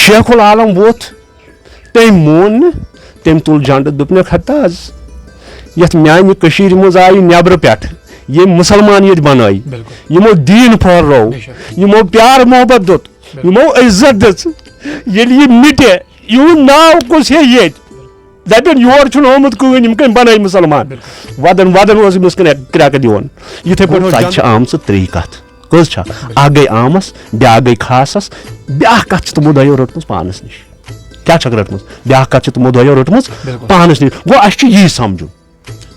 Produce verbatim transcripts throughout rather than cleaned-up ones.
شیخ العالم ووٚتھ، تٔمۍ مون نہٕ، تٔمۍ تُل جنڈٕ، دوٚپنَکھ، ہتا حظ، یَتھ میٛانہِ کٔشیٖرِ منٛز آیہِ نٮ۪برٕ پٮ۪ٹھ ییٚمۍ مُسلمان ییٚتہِ بنٲے، بِلکُل۔ یِمو دیٖن پھٲلرو، بے شک۔ یِمو پیار محبت دیُت، بِلکُل۔ یِمو عزت دِژ، ییٚلہِ یہِ مِٹہِ، یِہُنٛد ناو کُس ہے ییٚتہِ؟ دَپن، یور چھُنہٕ آمُت کٕہٕنۍ، یِم کٔمۍ بنٲے مُسلمان؟ بِلکُل۔ وَدَن وَدَن اوس أمِس کِنۍ کرٛٮ۪کہٕ دِوان۔ یِتھَے پٲٹھۍ اوس، ژَتہِ چھِ آمژٕ ترٛیٚیہِ کَتھ۔ کٔژ چھےٚ؟ اَکھ گٔے عامَس، بیٛاکھ گٔے خاصَس، بیٛاکھ کَتھ چھِ تِمو دۄیو رٔٹمٕژ پانَس نِش۔ کیٛاہ چھَکھ رٔٹمٕژ؟ بیٛاکھ کَتھ چھِ تِمو دۄیو رٔٹمٕژ بِلکُل۔ پانَس نِش۔ گوٚو، اَسہِ چھُ یی سَمجھُن۔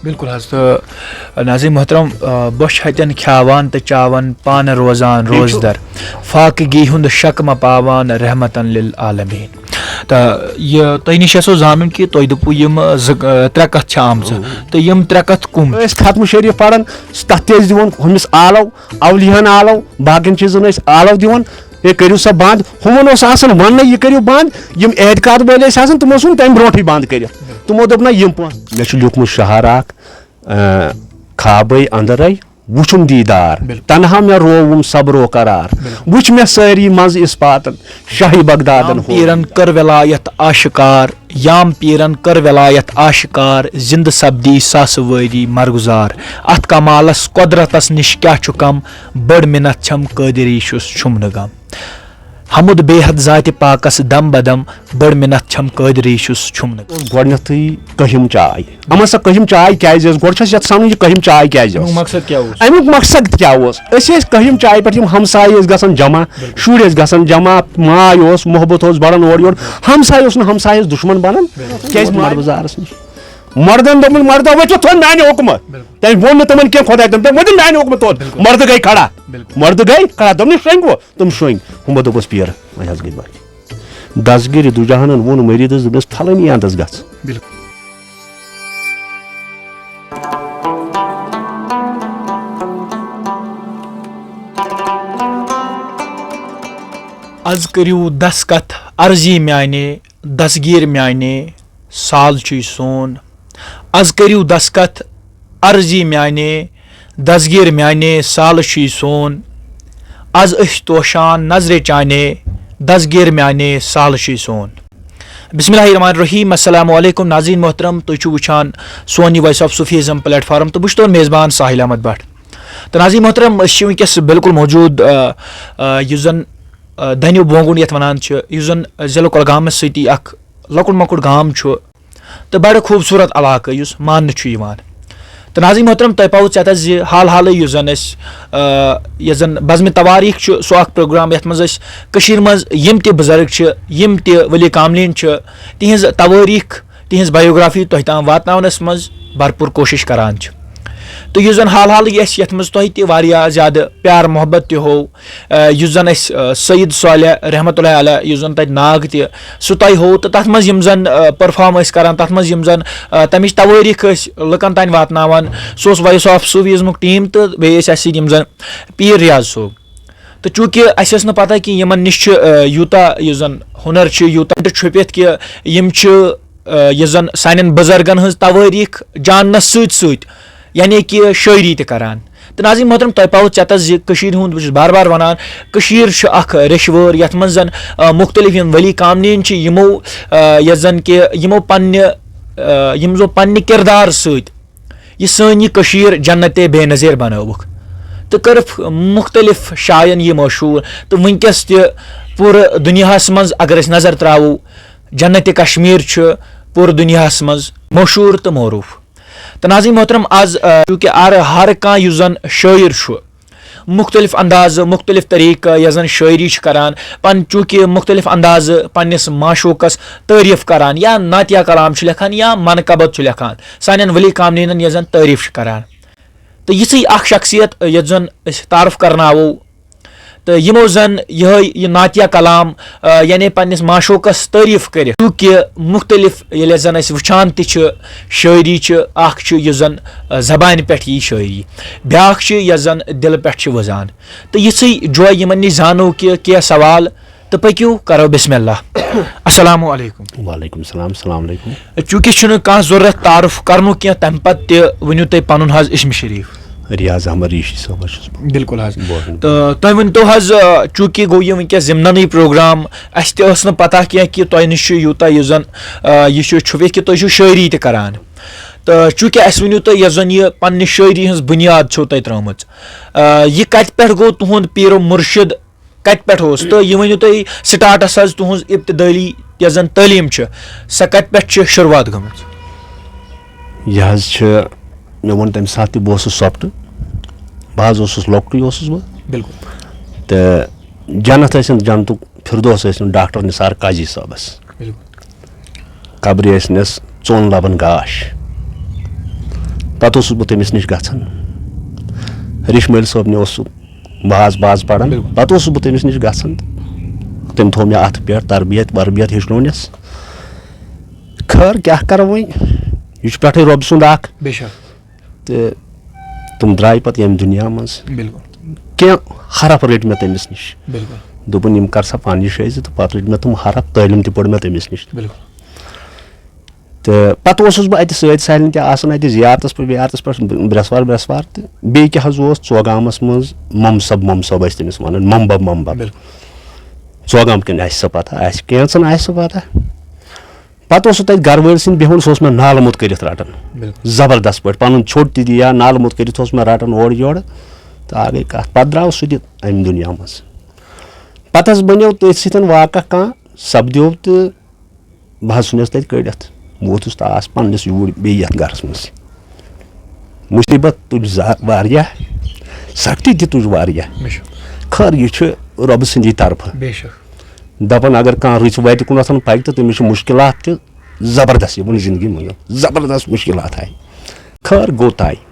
بِلکُل حظ۔ تہٕ ناظریٖن محترم، آ، بۄچھِ ہَتٮ۪ن کھیٛاوان تہٕ چاوان پانہٕ روزان ٹھیٖک چھُ۔ روزدر، فاقگی ہُنٛد شک مہ پاوان رحمتن للعالمین۔ تہٕ یہِ تۄہہِ نِش یَژھو زانُن کہِ تۄہہِ دوٚپوُ یِم زٕ، آ، ترٛےٚ کَتھ چھِ آمژٕ۔ اۭں۔ تہٕ یِم ترٛےٚ کَتھ کٕم چھِ؟ ٲسۍ ختمہٕ شریٖف پَران، تَتھ تہِ ٲسۍ دِوان ہُمِس آلو، اولیاہَن آلو، باقیَن چیٖزَن ٲسۍ آلو دِوان۔ ہے، کٔرِو سا بنٛد۔ ہُمَن اوس آسان وَننَے، یہِ کٔرِو بنٛد۔ یِم اعتقاد وٲلۍ ٲسۍ آسان، تِمو ژھُن تَمہِ برونٛٹھٕے بنٛد کٔرِتھ۔ تِمو دوٚپ، نہ، یِم پونٛسہٕ۔ مےٚ چھُ لیوٗکھمُت شعر اکھ، آ، خوابے اندرے وُچھُم دیٖدار، بِلکُل۔ تنہا مےٚ رووُم صبر و قرار۔ بِلکُل۔ وُچھ مےٚ سٲری منٛز اِسپاتن، شاہی بغدادن یام ہو پیرن کر ولایت آشکار، یام پیرن کر ولایت آشکار، زندٕ سپدی ساسہٕ وٲری مرگزار۔ اتھ کمالس قۄدرتس نِش کیٛاہ چھُ کم، بٔڑ مِنت چھم قٲدری چھُس چھُم نہٕ غم۔ حمد بے حد ذاتِ پاکس دم بدم، بٔڑ مِنت چھم قٲدری چھُس چھُم نہٕ۔ گۄڈٕنیتھٕے کٔہِم چاے۔ اما سا کٔہِم چاے کیازِ ٲس؟ گۄڈٕ چھُ اَسہِ یَتھ سَنُن، یہِ کٔہِم چاے کیازِ ٲس؟ اَمیُک مقصد کیٛاہ اوس؟ اَمیُک مقصد کیٛاہ اوس؟ أسۍ ٲسۍ کٔہِم چایہِ پٮ۪ٹھ، یِم ہمسایہِ ٲسۍ گژھان جمع، بِلکُل۔ شُرۍ ٲسۍ گژھان جمع، ماے اوس، محبت اوس بَڑان اورٕ یورٕ۔ ہمسایہِ اوس نہٕ ہمسایَس دُشمَن بَنان۔ بِلکُل۔ کیازِ؟ مَرٕ بازارَس نِش۔ مردن دوٚپمُت، "مردا، ؤتھِو تھوٚد میانہِ حُکمہٕ۔" بِلکُل۔ تٔمۍ ووٚن نہٕ تِمن کینٛہہ، خۄداے تٔمۍ، تٔمۍ ؤتھِن میانہِ حُکمہٕ تھوٚد۔ بِلکُل۔ مردٕ گٔے کھڑا۔ بِلکُل۔ مردٕ گٔے کھڑا، دوٚپنَس، "شۄنٛگۍ وۄنۍ؟" تِم شۄنٛگۍ۔ ہُم دوٚپُس، "پیٖر، وۄنۍ حظ گٔے وَتہِ۔" دستگیٖر دُجہانن ووٚن مریٖدس، دوٚپنَس، "پھلٲنی اندس گژھ۔" بِلکُل۔ از کٔرِو دستخط عرضی میانہِ، دستگیٖر میانہِ، سال چھُے سون۔ از کٔرِو دستخط عرضی میانہِ، دستگیٖر میانہِ، سال چھُے سون۔ از أسۍ توشان نظرِ چانہِ، دستگیٖر میانہِ، سال چھُے سون۔ بسم اللہ الرحمن الرحیم۔ السلام علیکم ناظرین محترم، تُہۍ چھِو وٕچھان سون یہِ Voice of Sufism platform تہٕ بہٕ چھُس تُہُنٛد میزبان ساحل احمد بٹ۔ تہٕ ناظرین محترم، أسۍ چھِ وٕنکیٚس بالکل موجود، آ، آ، یُس زن، آ، دنیو بونگُنڈ یتھ ونان چھِ، یُس زن ضلع کۄلگامس سۭتی اکھ لۄکُٹ مۄکُٹ گام چھُ تہٕ بڑٕ خوٗبصوٗرت علاقہٕ یُس ماننہٕ چھُ یِوان۔ تہٕ ناظرین محترم، تۄہہِ پاوٕ ژٮ۪تس زِ حال حالٕے یُس زن أسۍ، آ، یُس زن بزمِ تواریٖخ چھُ، سُہ اکھ پروگرام یتھ منٛز أسۍ کٔشیٖرِ منٛز یِم تہِ بُزرگ چھِ، یِم تہِ ؤلی کاملین چھِ، تِہنٛز توٲریٖخ، تِہنٛز biography تۄہہِ تام واتناونس منٛز بھرپوٗر کوٗشش کران چھِ۔ تہٕ یُس زن حال حالٕے اَسہِ یتھ منٛز تۄہہِ تہِ واریاہ زیادٕ پیار محبت تہِ ہوو، آ، یُس زن اَسہِ، آ، سید صالح رحمتہ اللہ علیہ، یُس زن تتہِ ناگ تہِ، سُہ تۄہہِ ہوو، تہٕ تتھ منٛز یِم زن، آ، perform ٲسۍ کران، تتھ منٛز یِم زن، آ، تمِچ توٲریٖخ ٲسۍ لُکن تام واتناوان، سُہ اوس Voice of Sufism ُک team، تہٕ بیٚیہِ ٲسۍ اَسہِ سۭتۍ یِم زن پیٖر ریاض صٲب۔ تہٕ چوٗنٛکہِ اَسہِ ٲس نہٕ پتہ کہِ یِمن نِش چھُ، آ، یوٗتاہ یُس زن ہُنر چھُ، یوٗتاہ چھُپِتھ کہِ یِم چھِ، آ، یُس زن سانٮ۪ن بُزرگن ہٕنٛز توٲریٖخ جاننس سۭتۍ سۭتۍ، یعنی کہِ شٲعری تہِ کران۔ تہٕ ناظرین محترم، تۄہہِ پاوٕ ژٮ۪تس زِ کٔشیٖرِ ہُنٛد، بہٕ چھُس بار بار ونان، کٔشیٖر چھِ اکھ ریٚشہِ وٲر، یتھ منٛز زن، آ، مُختٔلِف یِم ؤلی کاملین چھِ، یِمو، آ، یۄس زن کہِ یِمو پننہِ، آ، یِم زن پننہِ کردار سۭتۍ یہِ سٲنۍ یہِ کٔشیٖر جنت بے نظیر بنٲوٕکھ تہٕ کٔرٕکھ مُختٔلِف جاین یہِ مشہوٗر۔ تہٕ وٕنکیٚس تہِ پوٗرٕ دُنیاہس منٛز اگر أسۍ نظر تراوو، جنت کشمیر چھُ پوٗرٕ دُنیاہس منٛز مشہوٗر تہٕ معروٗف۔ تہٕ ناظرین محترم، از، آ، چوٗنٛکہِ ہر، ہر کانٛہہ یُس زن شٲعر چھُ، مُختٔلِف اندازٕ، مُختٔلِف طریٖقہٕ یۄس زن شٲعری چھِ کران، پن-، چوٗنٛکہِ مُختٔلِف اندازٕ پننِس معشوٗقس تعریٖف کران یا نعتیہ کلام چھُ لیکھان یا منقبت چھُ لیکھان، سانٮ۪ن ؤلی کاملینن یۄس زن تعریٖف چھِ کران۔ تہٕ یِژھٕے اکھ شخصیت، یۄس زن أسۍ تعارُف کرناوو، تہٕ یِمو زن یِہوٚے یہِ نعتیہ کلام، آ، یعنی پننِس معشوقس تعریٖف کٔرِتھ، چوٗنٛکہِ مُختٔلِف ییٚلہِ زن أسۍ وٕچھان تہِ چھِ، شٲعری چھِ، اکھ چھُ یُس زن، آ، زبانہِ پٮ۪ٹھ یی شٲعری، بیٛاکھ چھُ یۄس زن دِلہٕ پٮ۪ٹھ چھِ وٕزان۔ تہٕ یِژھٕے جوے یِمن نِش زانو کہِ کینٛہہ سوال تہٕ پٔکِو کرو بسم اللہ۔ السلام علیکم۔ وعلیکم السلام، السلام علیکم۔ چوٗنٛکہِ چھُنہٕ کانٛہہ ضروٗرت تعارُف کرنُک کینٛہہ، تمہِ پتہٕ تہِ ؤنِو تُہۍ پنُن حظ اسم شریٖف۔ ریاض احمد ریٖشی صٲبَس چھُس بہٕ۔ بِلکُل حظ۔ بوزان۔ تہٕ تُہۍ ؤنۍ تو حظ، آ، چوٗنٛکہِ گوٚو یہِ وٕنکیٚس ضمننٕے پروگرام، اَسہِ تہِ ٲس نہٕ پتہ کینٛہہ کہِ تۄہہِ نِش چھُ یوٗتاہ یُس زَن، آ، یہِ چھُ چھُپِتھ کہِ تُہۍ چھِو شٲعری تہِ کران۔ تہٕ چوٗنٛکہِ اَسہِ ؤنِو تُہۍ یۄس زَن یہِ پننہِ شٲعری ہٕنٛز بُنیاد چھو تۄہہِ ترٲومٕژ، آ، یہِ کَتہِ پٮ۪ٹھ گوٚو تُہُنٛد پیٖر و مُرشِد؟ کَتہِ پٮ۪ٹھ اوس؟ تہٕ یہِ ؤنِو تُہۍ سٹارٹس حظ تُہٕنٛز ابتدٲلی یۄس زَن تعلیٖم چھِ، سۄ کَتہِ پٮ۪ٹھ چھِ شروٗعات گٔمٕژ؟ یہِ حظ چھِ، مےٚ ووٚن تَمہِ ساتہٕ تہِ، بہٕ اوسُس سۄپٹہٕ، بہٕ حظ اوسُس لۄکٹُے اوسُس بہٕ۔ بِلکُل۔ تہٕ جنت ٲسِن، جنتُک فردوس ٲسِن ڈاکٹر نثار قاضی صٲبَس۔ بِلکُل۔ قبرِ ٲسِنَس ژوٚن لبن گاش۔ پتہٕ اوسُس بہٕ تٔمِس نِش گژھان۔ ریٚشمٲلۍ صٲبنہِ اوسُس باز باز پران۔ بِلکُل۔ پتہٕ اوسُس بہٕ تٔمِس نِش گژھان تہٕ تٔمۍ تھوٚو مےٚ اَتھٕ پٮ۪ٹھ تربیت وربیت، ہیٚچھنونَس۔ خٲر، کیٛاہ کرو وۄنۍ؟ یہِ چھُ پٮ۪ٹھٕے رۄب سُنٛد اکھ۔ بے شک۔ تہٕ تِم درٛاے پتہٕ ییٚمہِ دُنیا منٛز۔ بِلکُل۔ کینٛہہ حرف رٔٹۍ مےٚ تٔمِس نِش۔ بِلکُل۔ دوٚپُن، "یِم کر سا پننہِ جایہِ زِ"، تہٕ پتہٕ رٔٹۍ مےٚ تِم حرف، تعلیٖم تہِ پٔر مےٚ تٔمِس نِش۔ بِلکُل۔ تہٕ پتہٕ اوسُس بہٕ اتہِ سۭتۍ سالنہِ تہِ آسان، اتہِ زیارتس پٮ۪ٹھ ویارتس پٮ۪ٹھ، برٛٮ۪سوار برٛٮ۪سوار تہٕ بیٚیہِ کیٛاہ حظ اوس، ژوگامس منٛز ممسب، ممسب ٲسۍ تٔمِس ونان، ممبب ممبب۔ بِلکُل۔ ژوگام کٮ۪ن آسہِ سۄ پتہ، آسہِ کینٛژن آسہِ سۄ پتہ۔ پتہٕ اوسُس تتہِ گرٕ وٲلۍ سٕنٛدۍ بیہُن، سُہ اوس مےٚ نالہٕ موٚت کٔرِتھ رٹان۔ بِلکُل۔ زبردست پٲٹھۍ پنُن ژھیوٚٹ تہِ دِیا، نالہٕ موٚت کٔرِتھ اوس مےٚ رٹان اورٕ یورٕ۔ تہٕ آ گٔے کتھ، پتہٕ درٛاو سُہ تہِ امہِ دُنیا منٛز۔ پتہٕ حظ بنیو تٔتھۍ سۭتۍ واقعہ کانٛہہ سپدیو تہٕ بہٕ حظ ژھُنیس تتہِ کٔڑِتھ۔ بہٕ ووتُس تاس پننِس یوٗرۍ بیٚیہِ یتھ گرس منٛز۔ مُصیبت تُج زا-، واریاہ، سختی تہِ تُج واریاہ۔ بے شک۔ خٲر، یہِ چھُ رۄبہٕ سٕنٛدی طرفہٕ۔ بے شک۔ دپان اگر کانٛہہ رٕژ وتہِ کُنتھ پکہِ تہٕ تٔمِس چھِ مُشکلات تہِ زبردست یِوان زندگی منٛز، زبردست مُشکلات آیہِ۔ خٲر، گوٚو طے۔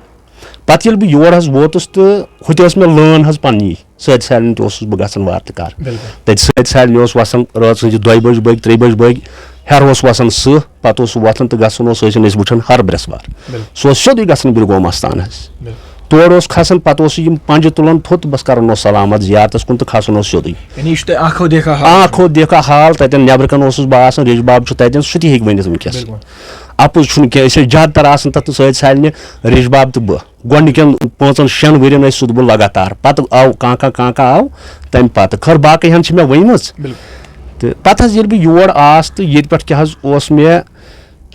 پتہٕ ییٚلہِ بہٕ یور حظ ووتُس تہٕ ہُتہِ ٲس مےٚ لٲن حظ پننی، سۭتۍ سالنہِ تہِ اوسُس بہٕ گژھان وارٕ تہِ کارٕ۔ بِلکُل۔ تتہِ سۭتۍ سالنہِ اوس وسان رٲژ ہٕنٛزِ دۄیہِ بجہِ بٲگۍ، ترٛیٚیہِ بجہِ بٲگۍ، ہیرٕ اوس وسان سٕہہ، پتہٕ اوس سُہ وۄتھان تہٕ گژھان اوس، ٲسِن أسۍ وٕچھان ہر برٛٮ۪سوار۔ بِلکُل۔ سُہ اوس سیوٚدُے گژھان برٛگوم آستان حظ۔ بِلکُل۔ تور اوس کھسان، پتہٕ اوس سُہ یِم پنجہِ تُلان تھوٚد تہٕ بس کران اوس سلامت زیارتس کُن تہٕ کھسان اوس سیوٚدُے۔ یعنی یہِ چھُ تۄہہِ آنکھو دیکھا حال۔ آنکھو دیکھا حال، تتٮ۪ن نیبرٕ کنہِ اوسُس بہٕ آسان، ریٚش باب چھُ تتٮ۪ن، سُہ تہِ ہیٚکہِ ؤنِتھ وٕنکیٚس۔ بِلکُل۔ اپُز چھُنہٕ کینٛہہ، أسۍ ٲسۍ زیادٕ تر آسان تتھ سۭتۍ سالنہِ، ریٚش باب تہٕ بہٕ۔ گۄڈٕنِکٮ۪ن پانٛژن شٮ۪ن ؤرین ٲسۍ سُہ تہٕ بہٕ لگاتار۔ پتہٕ آو کانٛہہ کانٛہہ، کانٛہہ کانٛہہ آو تمہِ پتہٕ۔ خٲر، باقٕے ہن چھِ مےٚ ؤنمٕژ۔ بِلکُل۔ تہٕ پتہٕ حظ ییٚلہِ بہٕ یور آس تہٕ ییٚتہِ پٮ۪ٹھ کیٛاہ حظ اوس مےٚ،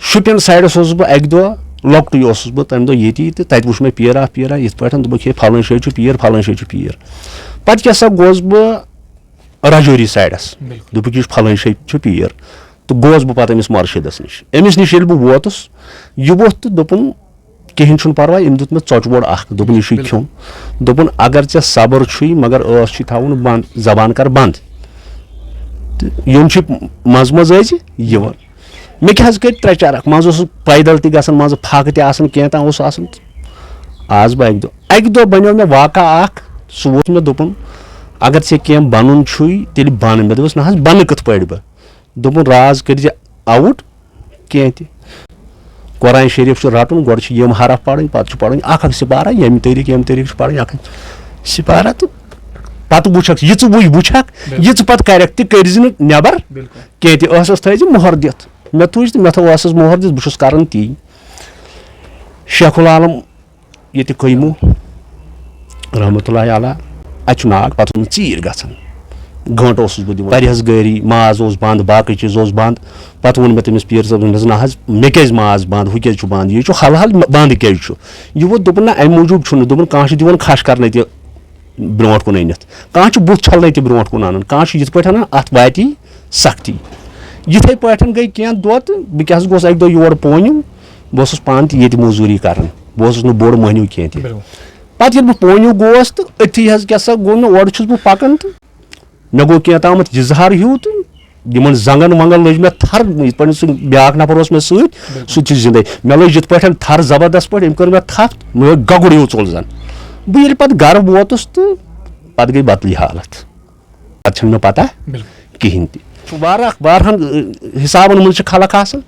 شُپین سایڈس اوسُس بہٕ اکہِ دۄہ، لۄکٹُے اوسُس بہٕ تمہِ دۄہ ییٚتی، تہٕ تتہِ وُچھ مےٚ پیٖرا پیٖرا یِتھ پٲٹھۍ، دوٚپُکھ، "ہے، فلٲنۍ جایہِ چھُ پیٖر، فلٲنۍ جایہِ چھُ پیٖر۔" پتہٕ کیٛاہ سا گوس بہٕ راجوری سایڈس، بِلکُل۔ دوٚپُکھ، "یہِ چھُ فلٲنۍ جایہِ چھُ پیٖر۔" تہٕ گوس بہٕ پتہٕ أمِس مرشدس نِش۔ أمِس نِش ییٚلہِ بہٕ ووتُس، یہِ ووٚتھ تہٕ دوٚپُن، "کِہیٖنۍ چھُنہٕ پرواے۔" أمۍ دیُت مےٚ ژۄچہِ ووٚڑ اکھ، دوٚپُن، "یہِ چھُے کھیوٚن۔" دوٚپُن، "اگر ژےٚ صبر چھُے، مگر ٲس چھُے تھاوُن بنٛد، زبان کر بنٛد۔ تہٕ یِم چھِ منٛزٕ منٛزٕ أزِ یِوان۔" مےٚ کیٛاہ حظ کٔرۍ ترٛےٚ چرکھ، منٛزٕ اوسُس پیدل تہِ گژھان، منٛزٕ پھاکہٕ تہِ آسان، کینٛہہ تام اوس آسان۔ آز بہٕ اکہِ دۄہ، اکہِ دۄہ بنیو مےٚ واقعہ اکھ، سُہ ووت مےٚ، دوٚپُن، "اگر ژےٚ کینٛہہ بنُن چھُے، تیٚلہِ بن۔" مےٚ دوٚپُس، "نہ حظ، بنہٕ کِتھ پٲٹھۍ بہٕ؟" دوٚپُن، "راز کٔرۍ زِ آوُٹ کینٛہہ تہِ۔ قرآن شریف چھُ رٹُن، گۄڈٕ چھِ یِم حرف پرٕنۍ، پتہٕ چھُ پرٕنۍ اکھ اکھ سپارہ، ییٚمہِ طریٖقہٕ، ییٚمہِ طریٖقہٕ چھُ پرٕنۍ اکھ اکھ سپارہ، تہٕ پتہٕ وٕچھکھ، یہِ ژٕ وٕچھ، وٕچھکھ، یہِ ژٕ پتہٕ کرکھ تہِ کٔرۍ زِ نہٕ نٮ۪بر بِلکُل۔ کینٛہہ تہِ۔" ٲسس تھٲے زِ مۄہر دِتھ، مےٚ تُج تہٕ مےٚ تھٲو ٲسس مۄہر دِتھ، بہٕ چھُس کران تی۔ شیخ العالم ییٚتہِ قٲیمو رحمتہ اللہ علیہ، اتہِ چھُ ناگ، پتہٕ اوس مےٚ ژیٖرۍ گژھان، گٲنٛٹہٕ اوسُس بہٕ دِوان، پرہیزگٲری، ماز اوس بنٛد، باقٕے چیٖز اوس بنٛد۔ پتہٕ ووٚن مےٚ تٔمِس پیٖر صٲبس، مےٚ دوٚپُس، "نہ حظ، مےٚ کیٛازِ ماز بنٛد، ہُہ کیٛازِ چھُ بنٛد، یہِ چھُ حل حل بنٛد کیٛازِ چھُ؟" یہِ ووٚن، دوٚپُن، "نہ، امہِ موٗجوٗب چھُنہٕ۔" دوٚپُن، "کانٛہہ چھُ دِوان کھش کرنے تہِ برونٛٹھ کُن أنِتھ، کانٛہہ چھُ بُتھ چھلنے تہِ برونٛٹھ کُن انان، کانٛہہ چھُ یِتھ پٲٹھۍ انان، اتھ واتی سختی۔" یِتھے پٲٹھۍ گٔے کینٛہہ دۄہ تہٕ بہٕ کیٛاہ حظ گوس اکہِ دۄہ یور پونیُل، بہٕ اوسُس پانہٕ تہِ ییٚتہِ موٚزوٗری کران، بہٕ اوسُس نہٕ بوٚڑ مۄہنیو کینٛہہ تہِ۔ بِلکُل۔ پتہٕ ییٚلہِ بہٕ پونیو گوس تہٕ أتھی حظ کیٛاہ سا گوٚو مےٚ، اورٕ چھُس بہٕ پکان تہٕ مےٚ گوٚو کینٛہہ تامَتھ اظہار ہیوٗ تہٕ یِمن زنٛگن ونٛگن لٔج مےٚ تھر، یِتھ پٲٹھۍ سُہ بیٛاکھ نفر اوس مےٚ سۭتۍ، سُہ تہِ چھُ زِندَے۔ مےٚ لٔج یِتھ پٲٹھۍ تھر زبردست پٲٹھۍ، أمۍ کٔر مےٚ تھپھ، مےٚ گۄگُر ہیوٗ ژوٚل زن۔ بہٕ ییٚلہِ پتہٕ گرٕ ووتُس تہٕ پتہٕ گٔے بدلٕے حالت۔ پتہٕ چھَنہٕ مےٚ پتہ بِلکُل۔ کِہیٖنۍ تہِ۔ چھُ واریاہ، واریاہَن، ٲ، حِسابَن منٛز چھِ خلق آسان۔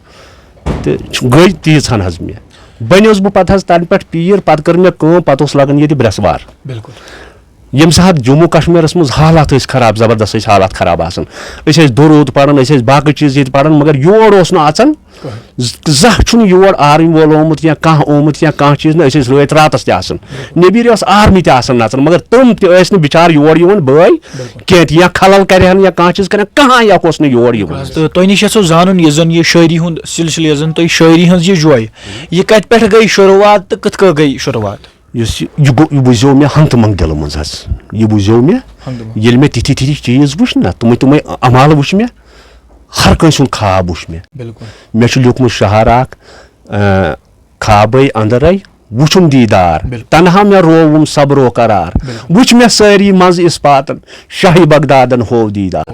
تہٕ چھُ، گٔے تیٖژ ہَن حظ مےٚ۔ بَنیوس بہٕ پتہٕ حظ تَنہٕ پٮ۪ٹھ پیٖر، پتہٕ کٔر مےٚ کٲم، پتہٕ اوس لگان ییٚتہِ برٛٮ۪سوار۔ بِلکُل۔ ییٚمہِ ساتہٕ جموں کشمیرس منٛز حالات ٲسۍ خراب، زبردست ٲسۍ حالات خراب آسان، أسۍ ٲسۍ درود پران، أسۍ ٲسۍ باقٕے چیٖز ییٚتہِ پران، مگر یور اوس نہٕ اژان۔ ز- زانٛہہ چھُنہٕ یور آرمی وول آمُت یا کانٛہہ آمُت یا کانٛہہ چیٖز نہٕ، أسۍ ٲسۍ رٲتۍ راتس تہِ آسان۔ نیٚبِرۍ ٲس آرمی تہِ آسان نژان، مگر تِم تہِ ٲسۍ نہٕ بِچار یور یِوان بٲے کینٛہہ تہِ، یا خلل کرِہن یا کانٛہہ چیٖز کرن، کانٛہہ اکھ اوس نہٕ یور یِوان۔ تہٕ تۄہہِ نِش یژھو زانُن، یُس زن یہِ شٲعری ہُنٛد سلسلہٕ، یُس زن تۄہہِ شٲعری ہٕنٛز یہِ جوے، یہِ کتہِ پٮ۪ٹھ گٔے شروٗعات تہٕ کِتھ کٔنۍ گٔے شروٗعات؟ یُس یہِ یہِ گوٚو، یہِ بوٗزیو مےٚ ہنٛگتہٕ منٛگہٕ دِلہٕ منٛز حظ۔ یہِ بوٗزیو مےٚ، ہنٛگتہٕ منٛگہٕ۔ ییٚلہِ مےٚ تِتھی تِتھی چیٖز وٕچھ نہ، تِمے تِمے عمالہٕ وٕچھ مےٚ، ہر کٲنٛسہِ ہُنٛد خواب وٕچھ مےٚ۔ بِلکُل۔ مےٚ چھُ لیوٗکھمُت شعر اکھ، اۭں، خوابے اندرے وُچھُم دیٖدار، بِلکُل۔ تنہا مےٚ رووُم صبر و قرار، بِلکُل۔ وُچھ مےٚ سٲری منٛزٕ اِسپاتن، شاہہِ بغدادن ہوو دیٖدار۔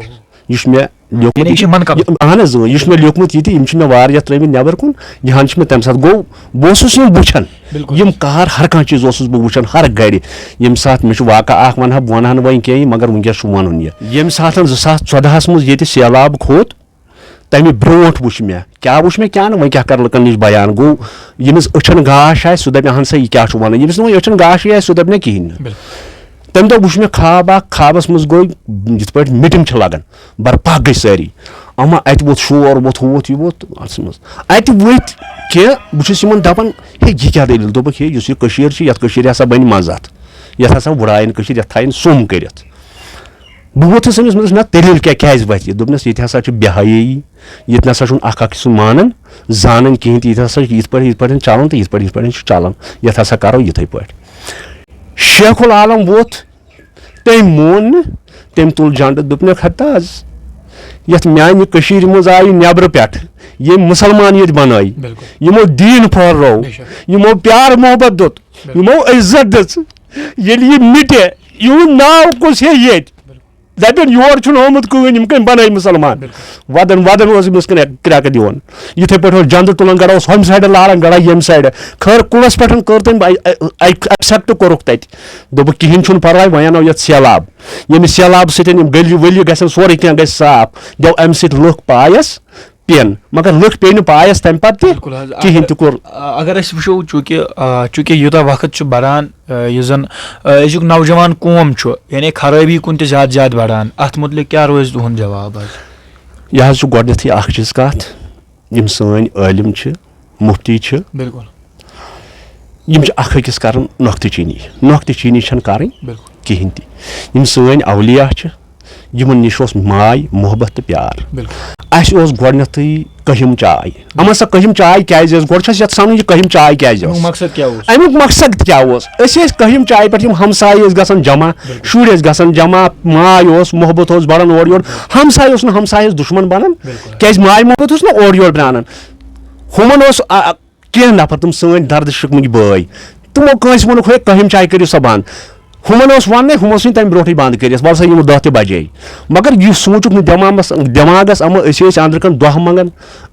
یُس مےٚ لیوٗکھمُت یعنی یہِ چھِ یہِ- منقبت۔ اہن حظ، اۭں، یہِ چھُ مےٚ لیوٗکھمُت یہِ تہِ، یِم چھِ مےٚ واریاہ ترٲومٕتۍ نٮ۪بر کُن، یہِ ہن چھِ مےٚ تمہِ ساتہٕ گوٚو، بہٕ اوسُس یِم وٕچھان، بِلکُل۔ یِم کار ہر کانٛہہ چیٖز اوسُس بہٕ وٕچھان ہر گرِ۔ ییٚمہِ ساتہٕ مےٚ چھُ واقعہ اکھ ونہٕ ہا، بہٕ ونہٕ ہا نہٕ وۄنۍ کینٛہہ، مگر وٕنکیٚس چھُ ونُن یہِ۔ ییٚمہِ ساتہٕ زٕ ساس ژۄدہس منٛز ییٚتہِ سیلاب کھوٚت، تمہِ برونٛٹھ وٕچھ مےٚ، کیٛاہ وٕچھ مےٚ، کیٛاہ نہٕ، وۄنۍ کیٛاہ کرٕ لُکن نِش بیان۔ گوٚو، ییٚمِس أچھن گاش آسہِ، سُہ دپہِ، اہن سا، یہِ کیٛاہ چھُ ونان؟ ییٚمِس نہٕ وۄنۍ أچھن گاشٕے آسہِ، سُہ دپہِ نہٕ کِہینۍ نہٕ۔ بِلکُل۔ تمہِ دۄہ وٕچھ مےٚ خواب اکھ، خوابس منٛز گوٚو یِتھ پٲٹھۍ meeting چھِ لگان، برپاک گٔے سٲری، اما اتہِ ووت شور، ووت ہُہ ووت، یہِ ووت اتھ منٛز۔ اتہِ ؤتھۍ کینٛہہ، بہٕ چھُس یِمن دپان، ہے، یہِ کیٛاہ دٔلیٖل؟ دوٚپُکھ، ہے، یُس یہِ کٔشیٖر چھِ، یتھ کٔشیٖرِ ہسا بنہِ منٛز اتھ، یتھ ہسا وٕڑاین کٔشیٖر، یتھ تھاین سوٚم کٔرِتھ۔ بہٕ ووتھُس أمِس، مےٚ دوٚپُس، نہ، دٔلیٖل کیٛاہ، کیٛازِ وَتھِ یہِ؟ دوٚپنَس، ییٚتہِ ہسا چھُ بے حیٲیی، ییٚتہِ نہ سا چھُنہٕ اکھ اکھ سُنٛد مانان، زانان کِہینۍ تہِ، ییٚتہِ ہسا چھُ یِتھ پٲٹھۍ، یِتھ پٲٹھۍ چلان تہٕ یِتھ پٲٹھۍ، یِتھ پٲٹھۍ چھُ چلان، یَتھ ہسا کرو یِتھٕے پٲٹھۍ۔ شیخ العالم ووٚتھ، تٔمۍ مون نہٕ، تٔمۍ تُل جنڈٕ، دوٚپنَکھ، ہتا حظ، یَتھ میانہِ کٔشیٖرِ منٛز آیہِ نٮ۪برٕ پٮ۪ٹھ ییٚمۍ مُسلمان ییٚتہِ بنٲے، بِلکُل۔ یِمو دیٖن پھٲلرو، بے شک۔ یِمو پیار محبت دیُت، بِلکُل۔ یِمو عزت دِژ، ییٚلہِ یہِ مِٹہِ، یِہُنٛد ناو کُس ہے ییٚتہِ؟ دَپن، یور چھُنہٕ آمُت کٕہٕنۍ، یِم کٔمۍ بَنٲے مُسلمان؟ وَدَن وَدَن اوس أمِس کِنۍ کرٛٮ۪کہٕ دِوان۔ یِتھَے پٲٹھۍ اوس جَندٕ تُلان، گَرا اوس ہُمہِ سایڈٕ لاران، گَرا ییٚمہِ سایڈٕ۔ خٲر، کُلَس پٮ۪ٹھ کٔر تٔمۍ اَ-، اَ-، اَ-، accept کوٚرُکھ تَتہِ۔ دوٚپُکھ، کِہیٖنۍ چھُنہٕ پَرواے، وۄنۍ اَنو یَتھ سیلاب۔ ییٚمہِ سیلاب سۭتۍ یِم گٔلی ؤلی گژھن، سورُے کینٛہہ گژھِ صاف۔ دِیو اَمہِ سۭتۍ لُکھ پایَس پٮ۪ن۔ مگر لُکھ پیٚیہِ نہٕ پایَس تَمہِ پَتہٕ تہِ بِلکُل حظ۔ کِہیٖنۍ تہِ کوٚر۔ آ، اگر أسۍ وٕچھو، چوٗنٛکہِ، آ، چوٗنٛکہِ یوٗتاہ وقت چھُ بَڑان، آ، یُس زَن، آ، أزیُک نوجوان قوم چھُ، یعنی خرٲبی کُن تہِ زیادٕ زیادٕ بَڑان، اَتھ مُتعلِق کیٛاہ روزِ تُہُنٛد جواب حظ؟ یہِ حظ چھُ گۄڈٕنٮ۪تھٕے اَکھ چیٖز کَتھ، یِم سٲنۍ عٲلِم چھِ، مُفتی چھِ، بِلکُل۔ یِم چھِ اَکھ أکِس کَران نۄختہٕ چیٖنی۔ نۄختہٕ چیٖنی چھَنہٕ کَرٕنۍ بِلکُل۔ کِہیٖنۍ تہِ۔ یِم سٲنۍ اولیا چھِ، یِمَن نِش اوس ماے، محبت تہٕ پیار۔ بِلکُل۔ اَسہِ اوس گۄڈٕنٮ۪تھٕے کٔہِم چاے۔ اَما سۄ کٔہِم چاے کیٛازِ ٲس؟ گۄڈٕ چھُ اَسہِ یَتھ سَنُن، یہِ کٔہِم چاے کیٛازِ ٲس؟ اَمیُک مقصد کیٛاہ اوس؟ اَمیُک مقصد کیٛاہ اوس؟ أسۍ ٲسۍ کٔہِم چاے پٮ۪ٹھ، یِم ہمسایہِ ٲسۍ گژھان جمع، شُرۍ ٲسۍ گژھان جمع، ماے اوس، محبت اوس بَڑان اورٕ یورٕ۔ ہمسایہِ اوس نہٕ ہمسایَس دُشمن بَنان، بِلکُل۔ کیٛازِ ماے محبت اوس نہ اورٕ یورٕ پرٛانان۔ ہُمَن اوس، آ، آ، کینٛہہ نفر، تِم سٲنۍ دردٕ شِکمٕکۍ بٲے، تِمو کٲنٛسہِ ووٚنُکھ، ہے، کٔہِم چاے کٔرِو سا بنٛد۔ ہُمَن اوس وَننَے، ہُمو ژھٕنۍ تَمہِ برونٛٹھٕے بنٛد کٔرِتھ، وَلہٕ سا، یِمو دَہ تہِ بجے۔ مگر یہِ سوٗنٛچُکھ نہٕ دٮ۪ماغَس، دٮ۪ماغَس، اَما أسۍ ٲسۍ أنٛدرٕ کَنۍ دۄہ منٛگان،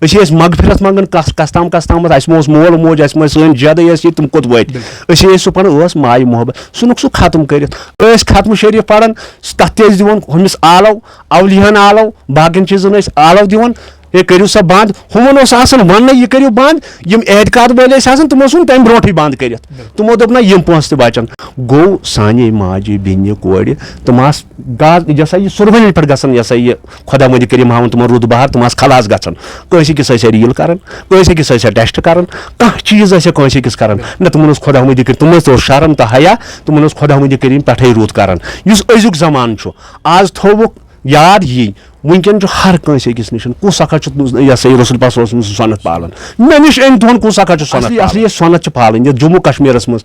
أسۍ ٲسۍ مغفرت منٛگان، کَس-، کَس تام، کَس تامَتھ، اَسہِ ما اوس مول موج، اَسہِ ما ٲسۍ سٲنۍ جَدٕے ٲسۍ ییٚتہِ، تِم کوٚت وٲتۍ؟ أسۍ ٲسۍ سُہ پَنُن، ٲس مایہِ محبت، سُہ نُکھ سُہ ختم کٔرِتھ۔ ٲسۍ ختمہٕ شریٖف پَران، تَتھ تہِ ٲسۍ دِوان ہُمِس آلو، اولیاہَن آلو، باقیَن چیٖزَن ٲسۍ آلو دِوان۔ ہے، کٔرِو سا بنٛد۔ ہُمَن اوس آسان وَننَے، یہِ کٔرِو بنٛد۔ یِم اعتقاد وٲلۍ ٲسۍ آسان، تِمو ژھُن تَمہِ برونٛٹھٕے بنٛد کٔرِتھ۔ تِمو دوٚپ، نہ، یِم پونٛسہٕ تہِ بچن۔ گوٚو، سانے ماجہِ، بیٚنہِ، کورِ، تِم آسہٕ گا-، یہِ ہسا یہِ سُروَنہِ پٮ۪ٹھ گژھان، یہِ ہسا یہِ خۄدا مٔنٛدِ کٔرِم ہاوُن تِمن رُت بہار، تِم آسہٕ خلاص گژھان۔ کٲنٛسہِ أکِس ٲسۍ ہا ریٖل کران، کٲنٛسہِ أکِس ٲسۍ ہا ٹیسٹ کران، کانٛہہ چیٖز ٲسۍ ہا کٲنٛسہِ أکِس کران۔ نہ، تِمن اوس خۄدا مٔنٛدِ کٔرِم، تِمن ٲس اوس شرم تہٕ حیا، تِمن اوس خۄدا مٔنٛدِ کٔرِم پٮ۪ٹھَے رُت کران۔ یُس أزیُک زمانہٕ چھُ، آز تھووُکھ یاد یی، وٕنکیٚن چھُ ہر کٲنٛسہِ أکِس نِش، کُس اکھا چھُ، یہِ ہسا یہِ رسول پاک صلی اللہ علیہ وسلم سُنٛد سۄنت پالان؟ مےٚ نِش أنۍ تُہُنٛد کُس اکھا چھُ سۄنت اصلی، پالان؟ اصلی یہِ سۄنت چھِ پالٕنۍ یَتھ جموں کشمیرس منٛز۔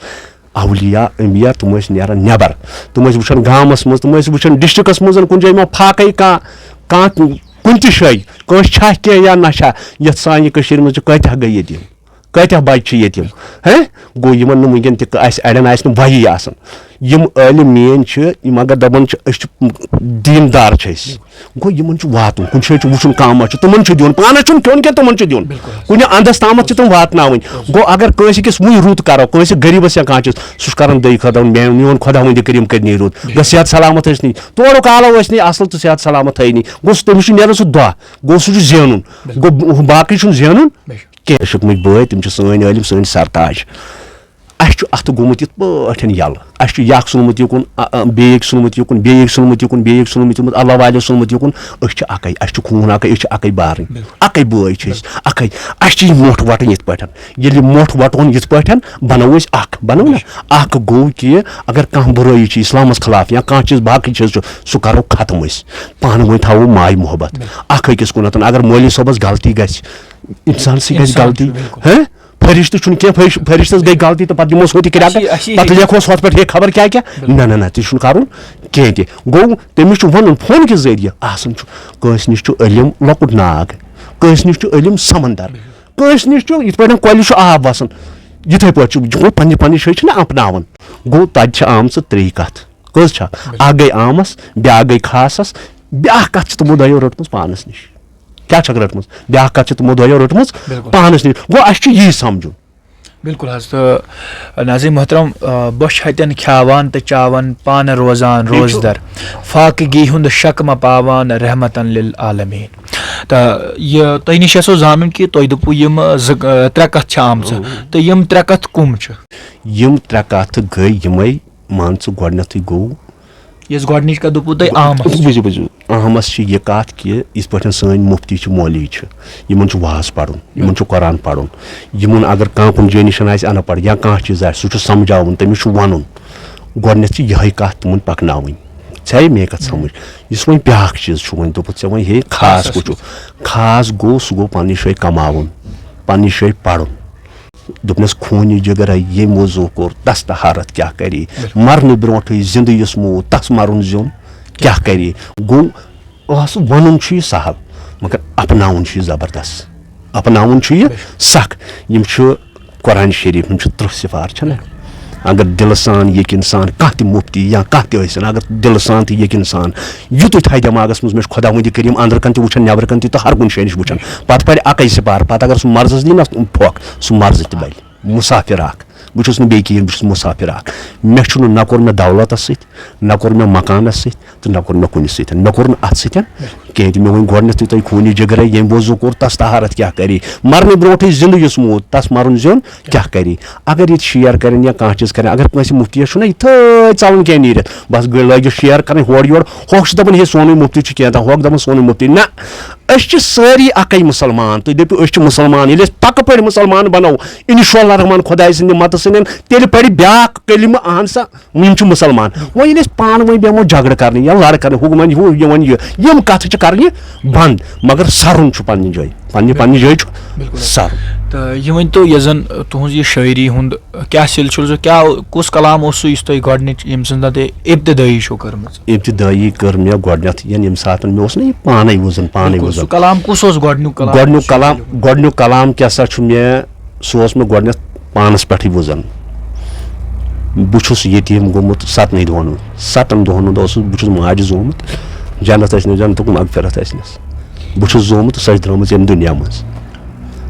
اولیاء انبیاء تِم ٲسۍ نیران نٮ۪بر، تِم ٲسۍ وٕچھان گامس منٛز، تِم ٲسۍ وٕچھان ڈسٹرکس منٛز کُنہِ جایہِ ما فاقے کانٛہہ، کانٛہہ کُنہِ تہِ جایہِ کٲنٛسہِ چھا کینٛہہ یا نہ چھا۔ یَتھ سانہِ کٔشیٖرِ منٛز چھِ کٲتیٛاہ گٔے ییٚتہِ یِم؟ کٲتیٛاہ بچہِ چھِ ییٚتہِ یِم؟ ہیں؟ گوٚو، یِمن نہٕ وٕنکیٚن تہِ اَسہِ اَڑٮ۪ن آسہِ نہٕ وَیی آسان۔ یِم عٲلِم میٲنۍ چھِ، یِم اگر دَپان چھِ، أسۍ چھِ دیٖندار چھِ أسۍ، گوٚو، یِمن چھُ واتُن، کُنہِ جایہِ چھُ وٕچھُن، کانٛہہ ما چھُ، تِمن چھُ دیُن، پانس چھُنہٕ کھیوٚن کینٛہہ، تِمن چھُ دیُن۔ کُنہِ اندس تامتھ چھِ تِم واتناوٕنۍ۔ گوٚو، اگر کٲنٛسہِ أکِس وٕنہِ رُت کرو، کٲنٛسہِ غریٖبس یا کانٛہہ چیٖز، سُہ چھُ کران دٔے خٲطرٕ، میون، میون خۄدا وٕنہِ کٔرِم کٔرنی رُت، گژھ صحت سلامت ٲسنی، تورُک آلو ٲسنی اصل تہٕ صحت سلامت تھٲینی۔ گوٚو، تٔمِس چھُ نیران سُہ دۄہ، گوٚو، سُہ چھُ زینُن۔ گوٚو، باقٕے چھُنہٕ زینُن کینٛہہ۔ شُکمٕکۍ بٲے، تِم چھِ سٲنۍ عٲلِم، سٲنۍ سرتاج۔ اَسہِ چھُ اَتھٕ گوٚمُت یِتھ پٲٹھۍ یَلہٕ۔ اَسہِ چھُ یہِ اکھ ژھُنمُت یِکُن، اَ، اَ، بیٚیہِ اکھ ژھُنمُت یِکُن، بیٚیہِ اکھ ژھُنمُت یِکُن، بیٚیہِ اکھ ژھُنمُت یِکُن، اللہ والٮ۪و ژھُنمُت یِکُن۔ أسۍ چھِ اَکٕے، اَسہِ چھُ خوٗن اَکٕے، أسۍ چھِ اَکٕے بارٕنۍ، اَکٕے بٲے چھِ أسۍ، اَکٕے۔ اَسہِ چھِ یہِ مۄٹھ وَٹٕنۍ یِتھ پٲٹھۍ۔ ییٚلہِ یہِ مۄٹھ وَٹون یِتھ پٲٹھۍ، بَناوو أسۍ اَکھ، بَناوو نہ؟ اَکھ گوٚو کہِ اگر کانٛہہ بُرٲیی چھِ اِسلامَس خلاف یا کانٛہہ چیٖز باقٕے چیٖز چھُ، سُہ کَرو ختم أسۍ۔ پانہٕ ؤنۍ تھاوو ماے محبت اَکھ أکِس کُنَتھ۔ اگر مولوی صٲبَس غلطی گژھِ، اِنسانسٕے گژھِ اِنسان غلطی، چھُ، بِلکُل۔ ہہ؟ فرشتہٕ چھُنہٕ کینٛہہ، فرش-، فرشتس گٔے غلطی تہٕ پتہٕ دِموس ہوٚتہِ کرٛٮ۪کہٕ، اسی، اسی پتہٕ لیکھوس ہۄتھ پٮ۪ٹھ ہے خبر کیٛاہ کیٛاہ۔ بِلکُل۔ نہ، نہ، نہ، تہِ چھُنہٕ کرُن کینٛہہ تہِ۔ گوٚو، تٔمِس چھُ ونُن فون کہِ ذٔریعہٕ، آسان چھُ، کٲنٛسہِ نِش چھُ علم لۄکُٹ ناگ، کٲنٛسہِ نِش چھُ علم سمندر، کٲنٛسہِ نِش چھُ یِتھ پٲٹھۍ کۄلہِ چھُ آب وسان، یِتھے پٲٹھۍ چھُ، گوٚو، پننہِ پننہِ جایہِ چھِنہ اپناوان۔ گوٚو، تتہِ چھِ آمژٕ ترٛےٚ کتھ۔ کٔژ چھا؟ اکھ گٔے عامس، بیٛاکھ گٔے خاصس، بیٛاکھ کتھ چھِ تِمو دۄیو رٔٹمٕژ پانس نِش۔ کیٛاہ چھکھ رٔٹمٕژ؟ بیٛاکھ کتھ چھِ تِمو دۄیو رٔٹمٕژ بِلکُل۔ پانس نِش۔ گوٚو، اسہِ چھُ یی سمجھُن۔ بِلکُل حظ۔ تہٕ ناظرین محترم، آ، بۄچھِ ہتٮ۪ن کھیاوان تہٕ چاوان، پانہٕ روزان ٹھیٖک چھُ۔ روزدر، فاقگی ہُنٛد شک مہ پاوان، رحمتن للعالمین۔ تہٕ یہِ تۄہہِ نِش ٲسو زانُن کہِ تۄہہِ دوٚپوُ یِم زٕ، آ، ترٛےٚ کتھٕ چھِ آمژٕ۔ اۭں۔ تہٕ یِم ترٛےٚ کتھٕ کٕم چھِ؟ یِم ترٛےٚ کتھٕ گٔے یِمے، مان ژٕ، گۄڈٕنیتھٕے گوٚو یۄس گۄڈٕنِچ کتھ دوٚپوُ تۄہہِ عامس۔ بوٗزِو، بوٗزِو۔ عامس چھِ یہِ کتھ کہِ یِتھ پٲٹھۍ سٲنۍ مُفتی چھِ، مولوی چھِ، یِمن چھُ واز پرُن، یِمن چھُ قرآن پرُن، یِمن اگر کانٛہہ کُنہِ جایہِ نِشن آسہِ اَنپڑھ یا کانٛہہ چیٖز آسہِ، سُہ چھُ سمجھاوُن، تٔمِس چھُ ونُن۔ گۄڈٕنیتھ چھِ یِہے کتھ تِمن پکناوٕنۍ۔ ژےٚ آیہِ مےٚ کتھ سمجھ؟ یُس وۄنۍ بیٛاکھ چیٖز چھُ، وۄنۍ دوٚپُتھ ژےٚ وۄنۍ ہے خاص خاص کُس چھُ؟ خاص گوٚو، سُہ گوٚو پننہِ جایہِ کماوُن، پننہِ جایہِ پرُن۔ دوٚپنَس، "خوٗنہِ جگرے ییٚمۍ وضوٗ کوٚر، تس طہارت کیٛاہ کری؟ بِلکُل۔ مرنہٕ برونٛٹھٕے زِندٕ یُس موٗد، تس مرُن زیُن کیٛاہ کری؟" گوٚو، ٲس وَنُن چھُ یہِ سہل، مگر اپناوُن چھُ یہِ زبردست۔ اپناوُن چھُ یہِ بِلکُل۔ سخ۔ یِم چھِ قرآن شریٖف، یِم چھِ تٕرٛہ سِفار چھَنہ؟ اگر دِلہٕ سان ییٚکہِ اِنسان، کانٛہہ تہِ مُفتی یا کانٛہہ تہِ ٲسِن، اگر دِلہٕ سان تہِ ییٚکہِ اِنسان، یُتُے تھایہِ دٮ۪ماغس منٛز، مےٚ چھُ خۄداوندِ کریم أنٛدرٕ کَنہِ تہِ وٕچھان، نٮ۪برٕ کَنہِ تہِ تہٕ ہر کُنہِ جایہِ نِش وٕچھان، پَتہٕ پَرِ اَکٕے سِپار، پَتہٕ اگر سُہ مرضس دِیہِ نہ پھۄکھ، سُہ مرض تہِ بَلہِ۔ مُسافِر اَکھ۔ بہٕ چھُس نہٕ بیٚیہِ کِہیٖنۍ، بہٕ چھُس مُسافِر اَکھ۔ مےٚ چھُنہٕ، نہ کوٚر مےٚ دولتَس سۭتۍ، نہ کوٚر مےٚ مکانَس سۭتۍ، تہٕ نہ کوٚر مےٚ کُنہِ سۭتۍ، مےٚ کوٚر نہٕ اَتھ سۭتۍ کینٛہہ تہِ۔ مےٚ ووٚن گۄڈٕنیتھٕے تۄہہِ، خوٗنہِ جگرے ییٚمۍ وضوٗ کوٚر، تس طہارت کیٛاہ کری؟ مرنہٕ برونٛٹھٕے زِندٕ یُس موٗد، تس مرُن زیُن کیٛاہ کری؟ اگر ییٚتہِ شیر کرن یا کانٛہہ چیٖز کرن، اگر کٲنٛسہِ مُفتیَس چھُنہ یِتھٲے ژلُن کینٛہہ نیٖرِتھ، بس گٔے لٲگِو شیر کرٕنۍ ہورٕ یورٕ، ہۄکھ چھُ دپان ہے سونُے مُفتی چھُ کینٛہہ تام، ہۄکھ دپان سونُے مُفتی۔ نہ، أسۍ چھِ سٲری اَکٕے مُسلمان۔ تُہۍ دٔپِو أسۍ چھِ مُسلمان، ییٚلہِ أسۍ پکہٕ پٲٹھۍ مُسلمان بنو، انشاءاللہ رحمان خۄداے سٕنٛدِ متہٕ سۭتۍ، تیٚلہِ پرِ بیٛاکھ کلمہٕ، اہن سا، یِم چھِ مُسلمان۔ وۄنۍ ییٚلہِ أسۍ پانہٕ ؤنۍ بیٚہمو جھگڑٕ کرنہِ یا لڑ کرنہِ، ہُہ وَنہِ ہُہ، یہِ وَنہِ یہِ، یِم کَتھٕ چھِ کرنہِ بنٛد، مگر سَرُن چھُ پننہِ جایہِ، پننہِ، پننہِ جایہِ چھُ بِلکُل۔ سَرُن۔ تہٕ یہِ ؤنۍ تو، یۄس زَن تُہٕنٛز یہِ شٲعری ہُنٛد کیٛاہ سِلسِلہٕ چھُ، کیٛاہ، کُس کلام اوس سُہ یُس تۄہہِ گۄڈٕنِچ، ییٚمہِ سٕنٛز زَن تۄہہِ ابتدٲیی چھو کٔرمٕژ؟ ابتدٲیی کٔر مےٚ گۄڈٕنٮ۪تھ، یعنی ییٚمہِ ساتہٕ مےٚ اوس نہ یہِ پانَے وُزان، پانَے بِلکُل، وُزان۔ سُہ کلام کُس اوس گۄڈٕنیُک کلام؟ گۄڈٕنیُک کلام، گۄڈٕنیُک کلام کیٛاہ سا چھُ مےٚ، سُہ اوس مےٚ گۄڈٕنٮ۪تھ پانَس پٮ۪ٹھٕے وُزان۔ بہٕ چھُس یتیٖم گوٚمُت ستنٕے دۄہَن ہُنٛد۔ ستَن دۄہَن ہُنٛد اوسُس، بہٕ چھُس ماجہِ زومُت، جنت ٲسِنَس، جنتُک مغفرت ٲسِنَس۔ بہٕ چھُس زومُت، سۄ چھِ درٛامٕژ ییٚمہِ دُنیا منٛز۔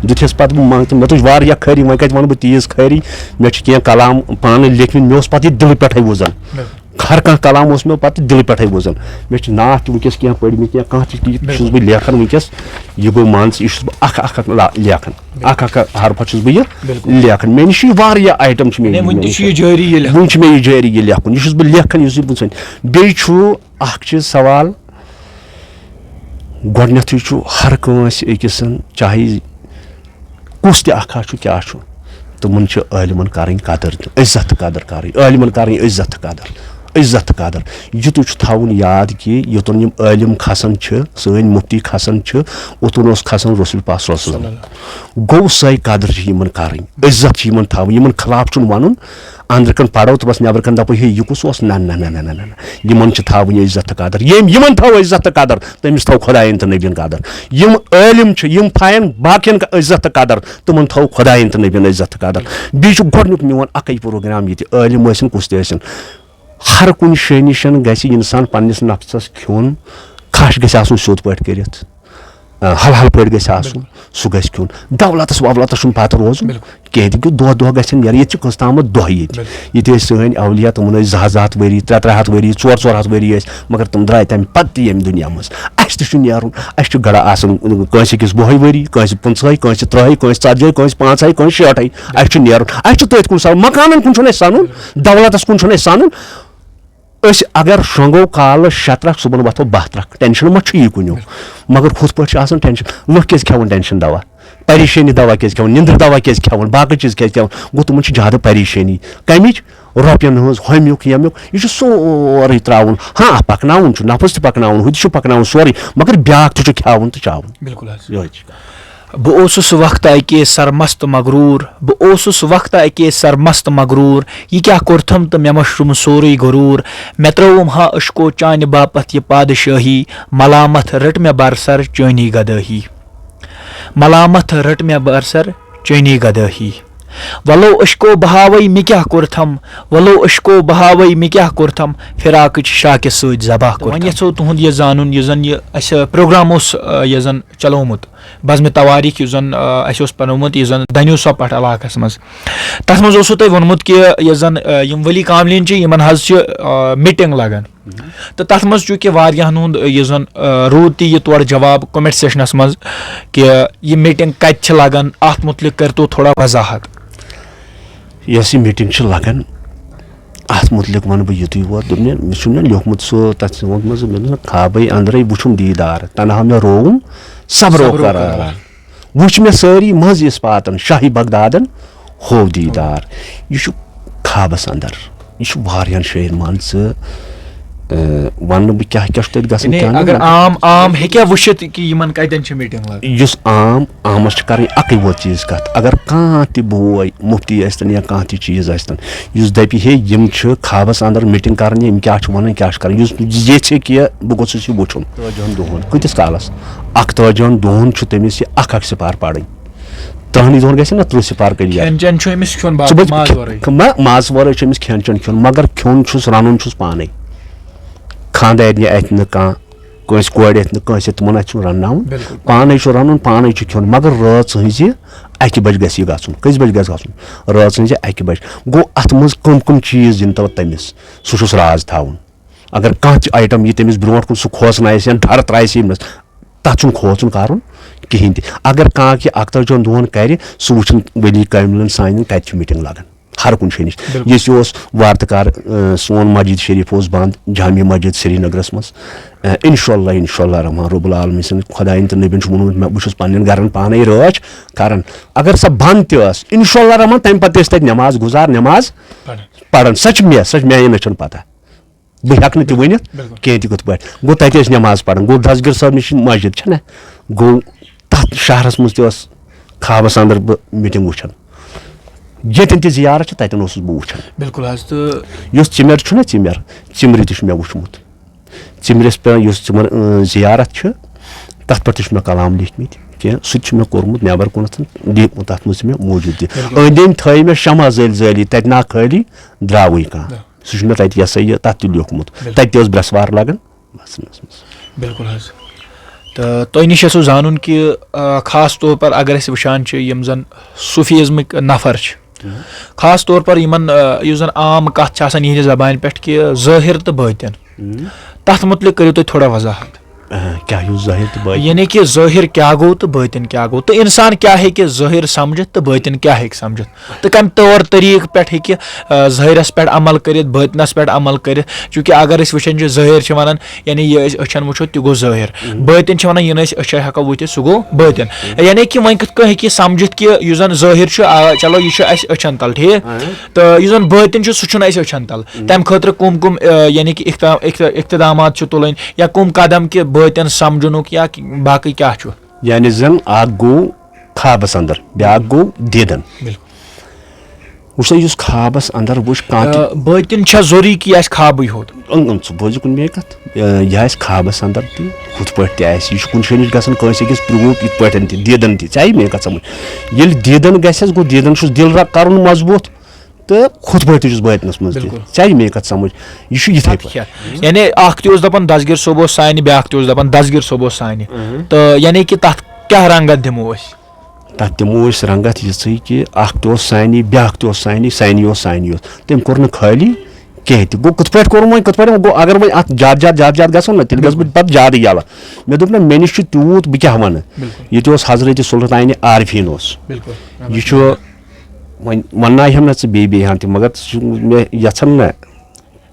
دیُتہَس پَتہٕ بہٕ منٛگ تہٕ مےٚ تُج واریاہ خٲری، وۄنۍ کَتہِ وَنہٕ بہٕ تیٖژ خٲری؟ مےٚ چھِ کینٛہہ کلام پانہٕ لیکھمٕتۍ، مےٚ اوس پَتہٕ یہِ دِلہٕ پٮ۪ٹھَے وُزان۔ بِلکُل۔ ہر کانٛہہ کلام اوس مےٚ پَتہٕ دِلہٕ پٮ۪ٹھَے وُزان۔ مےٚ چھِ نعت تہِ وٕنکیٚس کینٛہہ پٔرمٕتۍ، کینٛہہ، کانٛہہ تہِ چیٖز چھُس بِلکُل۔ بہٕ لیکھان وٕنکیٚس۔ یہِ گوٚو، مان ژٕ، یہِ چھُس بہٕ اکھ اکھ اکھ لا-، لیکھان۔ اکھ اکھ حرفہ چھُس بہٕ یہِ بِلکُل۔ لیکھان۔ مےٚ نِش چھِ یہِ واریاہ آیٹم چھِ مےٚ یعنی نِش وُنہِ تہِ چھُ یہِ جٲری یہِ لیکھُن۔ وُنہِ چھِ مےٚ یہِ جٲری یہِ لیکھُن۔ یہِ چھُس بہٕ لیکھان، یُس یہِ بہٕ ژھٕنہٕ۔ بیٚیہِ چھُ اکھ چیٖز سوال، گۄڈٕنیتھٕے چھُ ہر کٲنٛسہِ أکِس، چاہے کُس تہِ اکھ ہا چھُ، کیٛاہ چھُ، تِمن چھِ عٲلمن کرٕنۍ قدر تہٕ عزت تہٕ قدر کرٕنۍ، عٲلمن کرٕنۍ عزت تہٕ قدر، عزت تہٕ قدر۔ یُتُے چھُ تھاوُن یاد کہِ یوٚتن یِم عٲلم کھسان چھِ، سٲنۍ مُفتی کھسان چھِ، اوٚتن اوس کھسان رسول پاک صلی اللہ علیہ وسلم۔ گوٚو سۄے قدر چھِ یِمن کرٕنۍ، عزت چھِ یِمن تھاوٕنۍ، یِمن خلاف چھُنہٕ ونُن، أنٛدرٕ کَنۍ پَرو تہٕ بَس، نٮ۪برٕ کَنۍ دَپو، "ہے، یہِ کُس اوس؟" نہ، نہ، نہ۔ یِمَن چھِ تھاوٕنۍ عزت تہٕ قدر۔ ییٚمۍ یِمَن تھٲو عزت تہٕ قدر، تٔمِس تھٲو خۄدایَن تہٕ نبیَن قدر۔ یِم عٲلِم چھِ، یِم تھاین باقیَن عزت تہٕ قدر، تِمَن تھٲو خۄدایَن تہٕ نبیَن عزت تہٕ قدر۔ بیٚیہِ چھُ گۄڈٕنیُک میون اَکٕے پروگرام ییٚتہِ، عٲلِم ٲسِن، کُس تہِ ٲسِن، ہر کُنہِ جایہِ نِش گژھِ اِنسان پنٛنِس نفسَس کھیوٚن، کھَش گژھِ آسُن سیوٚد پٲٹھۍ کٔرِتھ۔ آ، حل حل پٲٹھۍ گژھِ آسُن، سُہ گژھِ کھیوٚن۔ دولتس وولتس چھُنہٕ پتہٕ روزُن کینٛہہ، تہِ کہِ دۄہ دۄہ گژھن نیرٕنۍ۔ ییٚتہِ چھِ کٔژ تامَتھ دۄہ ییٚتہِ۔ ییٚتہِ ٲسۍ سٲنۍ اولیا، تِمن ٲسۍ زٕ ہَتھ، زٕ ہَتھ ؤری، ترٛےٚ ترٛےٚ ہَتھ ؤری، ژور ژور ہَتھ ؤری ٲسۍ، مگر تِم درٛاے تَمہِ پتہٕ تہِ ییٚمہِ دُنیا منٛز۔ اَسہِ تہِ چھُ نیرُن، اَسہِ چھُ گڑا آسُن کٲنٛسہِ أکِس وُہے ؤری، کٲنٛسہِ پٕنٛژٕہے، کٲنٛسہِ ترٛہے، کٲنٛسہِ ژتجی، کٲنٛسہِ پانٛژہے، کٲنٛسہِ شیٹھے۔ اَسہِ چھُ نیرُن، اَسہِ چھُ تٔتھۍ کُن سَنُن، مکانن کُن چھُنہٕ اَسہِ سَنُن، دولتس کُن چھُنہٕ اَسہِ سَنُن۔ أسۍ اگر شۄنٛگو کالس شےٚ ترکھ، صُبحن وۄتھو باہ ترکھ، ٹینشن ما چھُ یہِ کُنیُک؟ مگر ہُتھ پٲٹھۍ چھُ آسان ٹینشن۔ لُکھ کیازِ کھٮ۪وان ٹینشن دوا؟ پریشٲنی دوا کیازِ کھٮ۪وان؟ نِندٕر دوا کیازِ کھٮ۪وان؟ باقٕے چیٖز کیازِ کھٮ۪وان؟ گوٚو، تِمن چھِ زیادٕ پریشٲنی۔ کمِچ؟ رۄپین ہٕنٛز، ہُمیُک، ییٚمیُک۔ یہِ چھُ سورُے ترٛاوُن۔ ہاں، پکناوُن چھُ، نفس تہِ پکناوُن، ہُہ تہِ چھُ پکناوُن سورُے، مگر بیٛاکھ تہِ چھُ کھٮ۪وُن تہٕ چاوُن۔ بِلکُل حظ۔ یِہوٚے چھُ۔ بہٕ اوسُس وقتہٕ اَکے سرمست مغروٗر، بہٕ اوسُس وقتہٕ اَکے سرمست مغروٗر، یہِ کیٛاہ کوٚرتھم تہٕ مےٚ مشروم سورُے غروٗر۔ مےٚ ترٲوٕم ہا عشقو چانہِ باپتھ یہِ پادشٲہی، ملامت رٔٹ مےٚ برسر چٲنی گدٲہی۔ ملامت رٔٹ مےٚ برسر چٲنی گدٲہی۔ ولو عشقو بہاوے مےٚ کیٛاہ کوٚرتھم، ولو عشقو بہاوے مےٚ کیٛاہ کوٚرتھم، فراقٕچ شاکہِ سۭتۍ ذبح کوٚرتھم۔ وۄنۍ یژھو تُہُنٛد یہِ زانُن، یُس زن یہِ اسہِ پروگرام اوس، آ، یہِ زن چلومُت، بزمِ تواریخ یُس زن، آ، اسہِ اوس پرنومُت، یُس زن دنیو سۄپٹ علاقس منٛز۔ تتھ منٛز اوسوٕ تۄہہِ ووٚنمُت کہِ یُس زن، آ، یِم ولی کاملین چھِ، یِمن حظ چھِ، آ، میٖٹنگ لگان۔ تہٕ تتھ منٛز چونکہ واریاہن ہُنٛد، آ، یُس زن، آ، روٗد تہِ یہِ تورٕ جواب کمنٹ سیشنس منٛز کہِ یہِ میٖٹنگ کتہِ چھِ لگان، اتھ مُتعلق کٔرتو تھوڑا وضاحت۔ یۄس یہِ میٖٹنگ چھِ لگان، اتھ مُتعلق ونہٕ بہٕ یُتُے یوت، دوٚپ مےٚ، مےٚ چھُ مےٚ لیوٚکھمُت سُہ، تتھ چھِ ووٚنمُت، مےٚ دوٚپ، خوابے اندرے وُچھُم دیٖدار، تنہا مےٚ رووُم صبرو صبرو قرار۔ قرار۔ وُچھ مےٚ سٲری منٛزٕ یِژھ پاتن، شاہی بغدادن ہوو دیٖدار۔ یہِ چھُ خوابس اندر، یہِ چھُ واریاہن جاین، مان ژٕ، اے، ونہٕ نہٕ بہٕ کیٛاہ کیٛاہ چھُ تتہِ گژھان، یعنی کیٛاہ نہٕ۔ اگر عام، عام ہیٚکیٛاہ وٕچھِتھ کہِ یِمن کتٮ۪ن چھِ میٖٹنگ لگان؟ یُس عام، عامس چھِ کرٕنۍ اکٕے ووت چیٖز کتھ۔ اگر کانٛہہ تہِ بوے، مُفتی ٲسۍتن یا کانٛہہ تہِ چیٖز ٲسۍتن، یُس دپہِ ہے یِم چھِ خوابس اندر میٖٹنگ کران، یِم کیٛاہ چھِ ونان، کیٛاہ چھِ کران، یُس یژھِ کہِ بہٕ گوٚژھُس یہِ وٕچھُن۔ اکتٲجِہن دۄہن۔ کۭتِس کالس؟ اکتٲجِہن دۄہن چھُ تٔمِس یہِ اکھ اکھ سپار پرٕنۍ۔ ترٕٛہنٕے دۄہن گژھِ نا ترٕٛہ سپار کٔرِتھ۔ کھٮ۪ن چٮ۪ن چھُ أمِس کھیوٚن باقٕے ژٕ بہٕ ماز ورٲے۔ مہ-، ماز ورٲے چھُ أمِس کھٮ۪ن چٮ۪ن کھیوٚن، مگر کھیوٚن چھُس، رنُن چھُس پانے۔ خاندارنہِ اتھِ نہٕ کانٛہہ، کٲنٛسہِ کورِ اتھِ نہٕ، کٲنٛسہِ اتھِ، تِمن اتھِ چھُنہٕ رنناوُن۔ بِلکُل۔ پانے چھُ رنُن، پانے چھُ کھیوٚن، مگر رٲژ ہٕنٛزِ اکہِ بجہِ گژھِ یہِ گژھُن۔ کٔژِ بجہِ گژھِ گژھُن؟ رٲژ ہٕنٛزِ اکہِ بجہِ۔ گوٚو، اتھ منٛز کٕم کٕم چیٖز دِنۍ تو تٔمِس، سُہ چھُس راز تھاوُن۔ اگر کانٛہہ تہِ آیٹم یہِ تٔمِس برونٛٹھ کُن سُہ کھوژنایہِ یا ڈر ترایہِ ییٚمِس، تَتھ چھُنہٕ کھوژُن کَرُن کِہیٖنۍ تہِ۔ اگر کانٛہہ کہِ اَکتٲجِہَن دۄہَن کَرِ، سُہ وٕچھُن ؤلی کٲمِلَن سانٮ۪ن کَتہِ چھِ میٖٹِنٛگ لَگان۔ ہر کُنہِ جایہِ نِش۔ بِلکُل۔ یُس یہِ اوس وارٕ تہٕ کارٕ، اَ، سون مسجد شریٖف اوس بنٛد، جامع مسجد سرینگرَس منٛز۔ اَ، اِنشاء اللہ، اِنشاء اللہ رحمان رب العالمین سٕنٛدِ خۄدایَن تہٕ نبیَن چھُ ووٚنمُت، مےٚ، بہٕ چھُس پنٛنٮ۪ن گَرَن پانَے رٲچھ کَران۔ اگر سۄ بنٛد تہِ ٲس، اِنشاء اللہ رحمان، تَمہِ پَتہٕ تہِ ٲسۍ تَتہِ نٮ۪ماز گُزار، نٮ۪ماز پَران۔ پَران۔ سۄ چھِ مےٚ، سۄ چھِ میٛانہِ، مےٚ چھَنہٕ پَتہ۔ بہٕ ہٮ۪کہٕ نہٕ تہِ ؤنِتھ بِلکُل۔ کینٛہہ تہِ کِتھ پٲٹھۍ۔ گوٚو، تَتہِ ٲسۍ نٮ۪ماز پَران۔ گوٚو، دستگیٖر صٲب نِش چھِ مسجد، چھَنہ؟ گوٚو، تَتھ شہرَس منٛز تہِ ٲس خوابَس اندر بہٕ میٖٹِنٛگ وٕچھان۔ ییٚتٮ۪ن تہِ زیارت چھِ، تَتٮ۪ن اوسُس بہٕ وٕچھان۔ بِلکُل حظ۔ تہٕ یُس ژِمٮ۪ر چھُنہ، ژِمٮ۪ر، ژِمرِ تہِ چھُ مےٚ وٕچھمُت۔ ژِمرِس پٮ۪ٹھ یُس ژِمَر، اۭں، زیارت چھِ، تَتھ پٮ۪ٹھ تہِ چھُ مےٚ کلام لیٖکھمٕتۍ کینٛہہ۔ سُہ تہِ چھُ مےٚ کوٚرمُت نٮ۪بر کُنَتھ، لیٖکھمُت، تَتھ منٛز چھِ مےٚ موٗجوٗد تہِ۔ بِلکُل۔ أنٛدۍ أنٛدۍ تھٲے مےٚ شمع زٲلۍ زٲلِتھ، تَتہِ نا خٲلی درٛاوٕے کانٛہہ۔ نہ۔ سُہ چھُ مےٚ تَتہِ، یہِ ہسا یہِ، تَتھ تہِ لیوٗکھمُت۔ بِلکُل۔ تَتہِ تہِ ٲس برٛٮ۪سوار لَگان۔ بَس، بَس، بَس۔ بِلکُل حظ۔ تہٕ تۄہہِ نِش یَژھو زانُن کہِ، آ، خاص طور پر اگر أسۍ وٕچھان چھِ، یِم زَن صوٗفیٖزمٕکۍ نفر چھِ، ہُم۔ خاص طور پر یِمَن، آ، یُس زَن عام کَتھ چھِ آسان یِہِنٛدِ زبانہِ پٮ۪ٹھ کہِ ظٲہِر تہٕ بٲطِن، ہُم۔ تَتھ مُتعلِق کٔرِو تُہۍ تھوڑا وضاحت۔ آ، کیٛاہ یُس ظٲہِر تہٕ بٲطِن؟ یعنی کہِ ظٲہِر کیٛاہ گوٚو تہٕ بٲطِن کیٛاہ گوٚو، تہٕ اِنسان کیٛاہ ہیٚکہِ ظٲہِر سَمجھِتھ تہٕ بٲطِن کیٛاہ ہیٚکہِ سَمجھِتھ۔ تہٕ کَمہِ طور طریٖقہٕ پٮ۪ٹھ ہیٚکہِ، آ، ظٲہِرَس پٮ۪ٹھ عمل کٔرِتھ، بٲطنَس پٮ۪ٹھ عمل کٔرِتھ؟ چوٗنٛکہِ اگر أسۍ وٕچھان چھِ، ظٲہِر چھِ وَنان، یعنی یہِ أسۍ أچھَن وٕچھو، تہِ گوٚو ظٲہِر۔ مم۔ بٲطِن چھِ وَنان، یہِ نہٕ أسۍ أچھَے ہٮ۪کو وٕچھِتھ، سُہ گوٚو بٲطِن۔ مم۔ یعنی کہِ وۄنۍ کِتھ کٔنۍ ہیٚکہِ یہِ سَمجھِتھ کہِ یُس زَن ظٲہِر چھُ، آ، چلو، یہِ چھُ اَسہِ أچھَن تَل، ٹھیٖک؟ آ۔ تہٕ یُس زَن بٲطِن چھُ، سُہ چھُنہٕ اَسہِ أچھَن تَل۔ مم۔ تَمہِ خٲطرٕ کٕم کٕم، آ، یعنی کہِ اِقتا-، اِقتا-، اِقتِدامات چھِ تُلٕنۍ یا کٕم قدم کہِ بٲطِن سَمجھنُک یا کہِ باقٕے کیٛاہ چھُ؟ یعنی زَن اَکھ گوٚو خوابس اندر، بیاکھ گوٚو دیدن۔ بِلکُل۔ وٕچھ سا، یُس خوابس اندر وٕچھ کانٛہہ تہِ آ، بٲطِن چھا ضروٗری کہِ یہِ آسہِ خوابٕے ہوت؟ اۭں، اۭں، ژٕ بوزِ کُنہِ میٲنۍ کتھ۔ آ، یہِ آسہِ خوابس اندر تہِ، ہُتھ پٲٹھۍ تہِ آسہِ، یہِ چھُ کُنہِ جایہِ نِش گژھان کٲنٛسہِ أکِس proof یِتھ پٲٹھۍ تہِ، دیدن تہِ، ژےٚ آیہِ میٲنۍ کتھ سمجھ؟ ییٚلہِ دیدن گژھٮ۪س، گوٚو دیدن چھُس دِل ر-، کرُن مضبوٗط، تہٕ ہُتھ پٲٹھۍ تہِ چھُس باطنَس منٛز تہِ۔ بِلکُل۔ ژےٚ یہِ مے کَتھ سَمٕجھ؟ یہِ چھُ یِتھَے پٲٹھۍ۔ کھٮ۪تھ۔ یعنی اَکھ تہِ اوس دَپان دَسگیٖر صٲب اوس سانہِ، بیٛاکھ تہِ اوس دَپان دَسگیٖر صٲب اوس سانہِ۔ تہٕ یعنی کہِ تَتھ کیٛاہ رنٛگت دِمو أسۍ؟ تَتھ دِمو أسۍ رنٛگت یِژھٕے کہِ اَکھ تہِ اوس سانی، بیٛاکھ تہِ اوس سانی، سانی اوس سانی یوت۔ تٔمۍ کوٚر نہٕ خٲلی کینٛہہ تہِ۔ گوٚو کِتھ پٲٹھۍ کوٚرُن وۄنۍ، کِتھ پٲٹھۍ گوٚو؟ اگر وۄنۍ اَتھ زیادٕ زیادٕ زیادٕ زیادٕ گژھو نہ، تیٚلہِ گژھٕ بہٕ پَتہٕ زیادٕ یَلہٕ۔ مےٚ دوٚپ نہ، مےٚ نِش چھُ تیوٗت، بہٕ کیٛاہ وَنہٕ؟ بِلکُل۔ یہِ تہِ اوس حضرت سلطان عارفیٖن اوس۔ بِلکُل۔ یہِ چھُ، وۄنۍ وَنناوِ ہَم نہ ژٕ بیٚیہِ بیٚیہِ ہَن تہِ، مگر سُہ چھُ مےٚ یَژھان نہ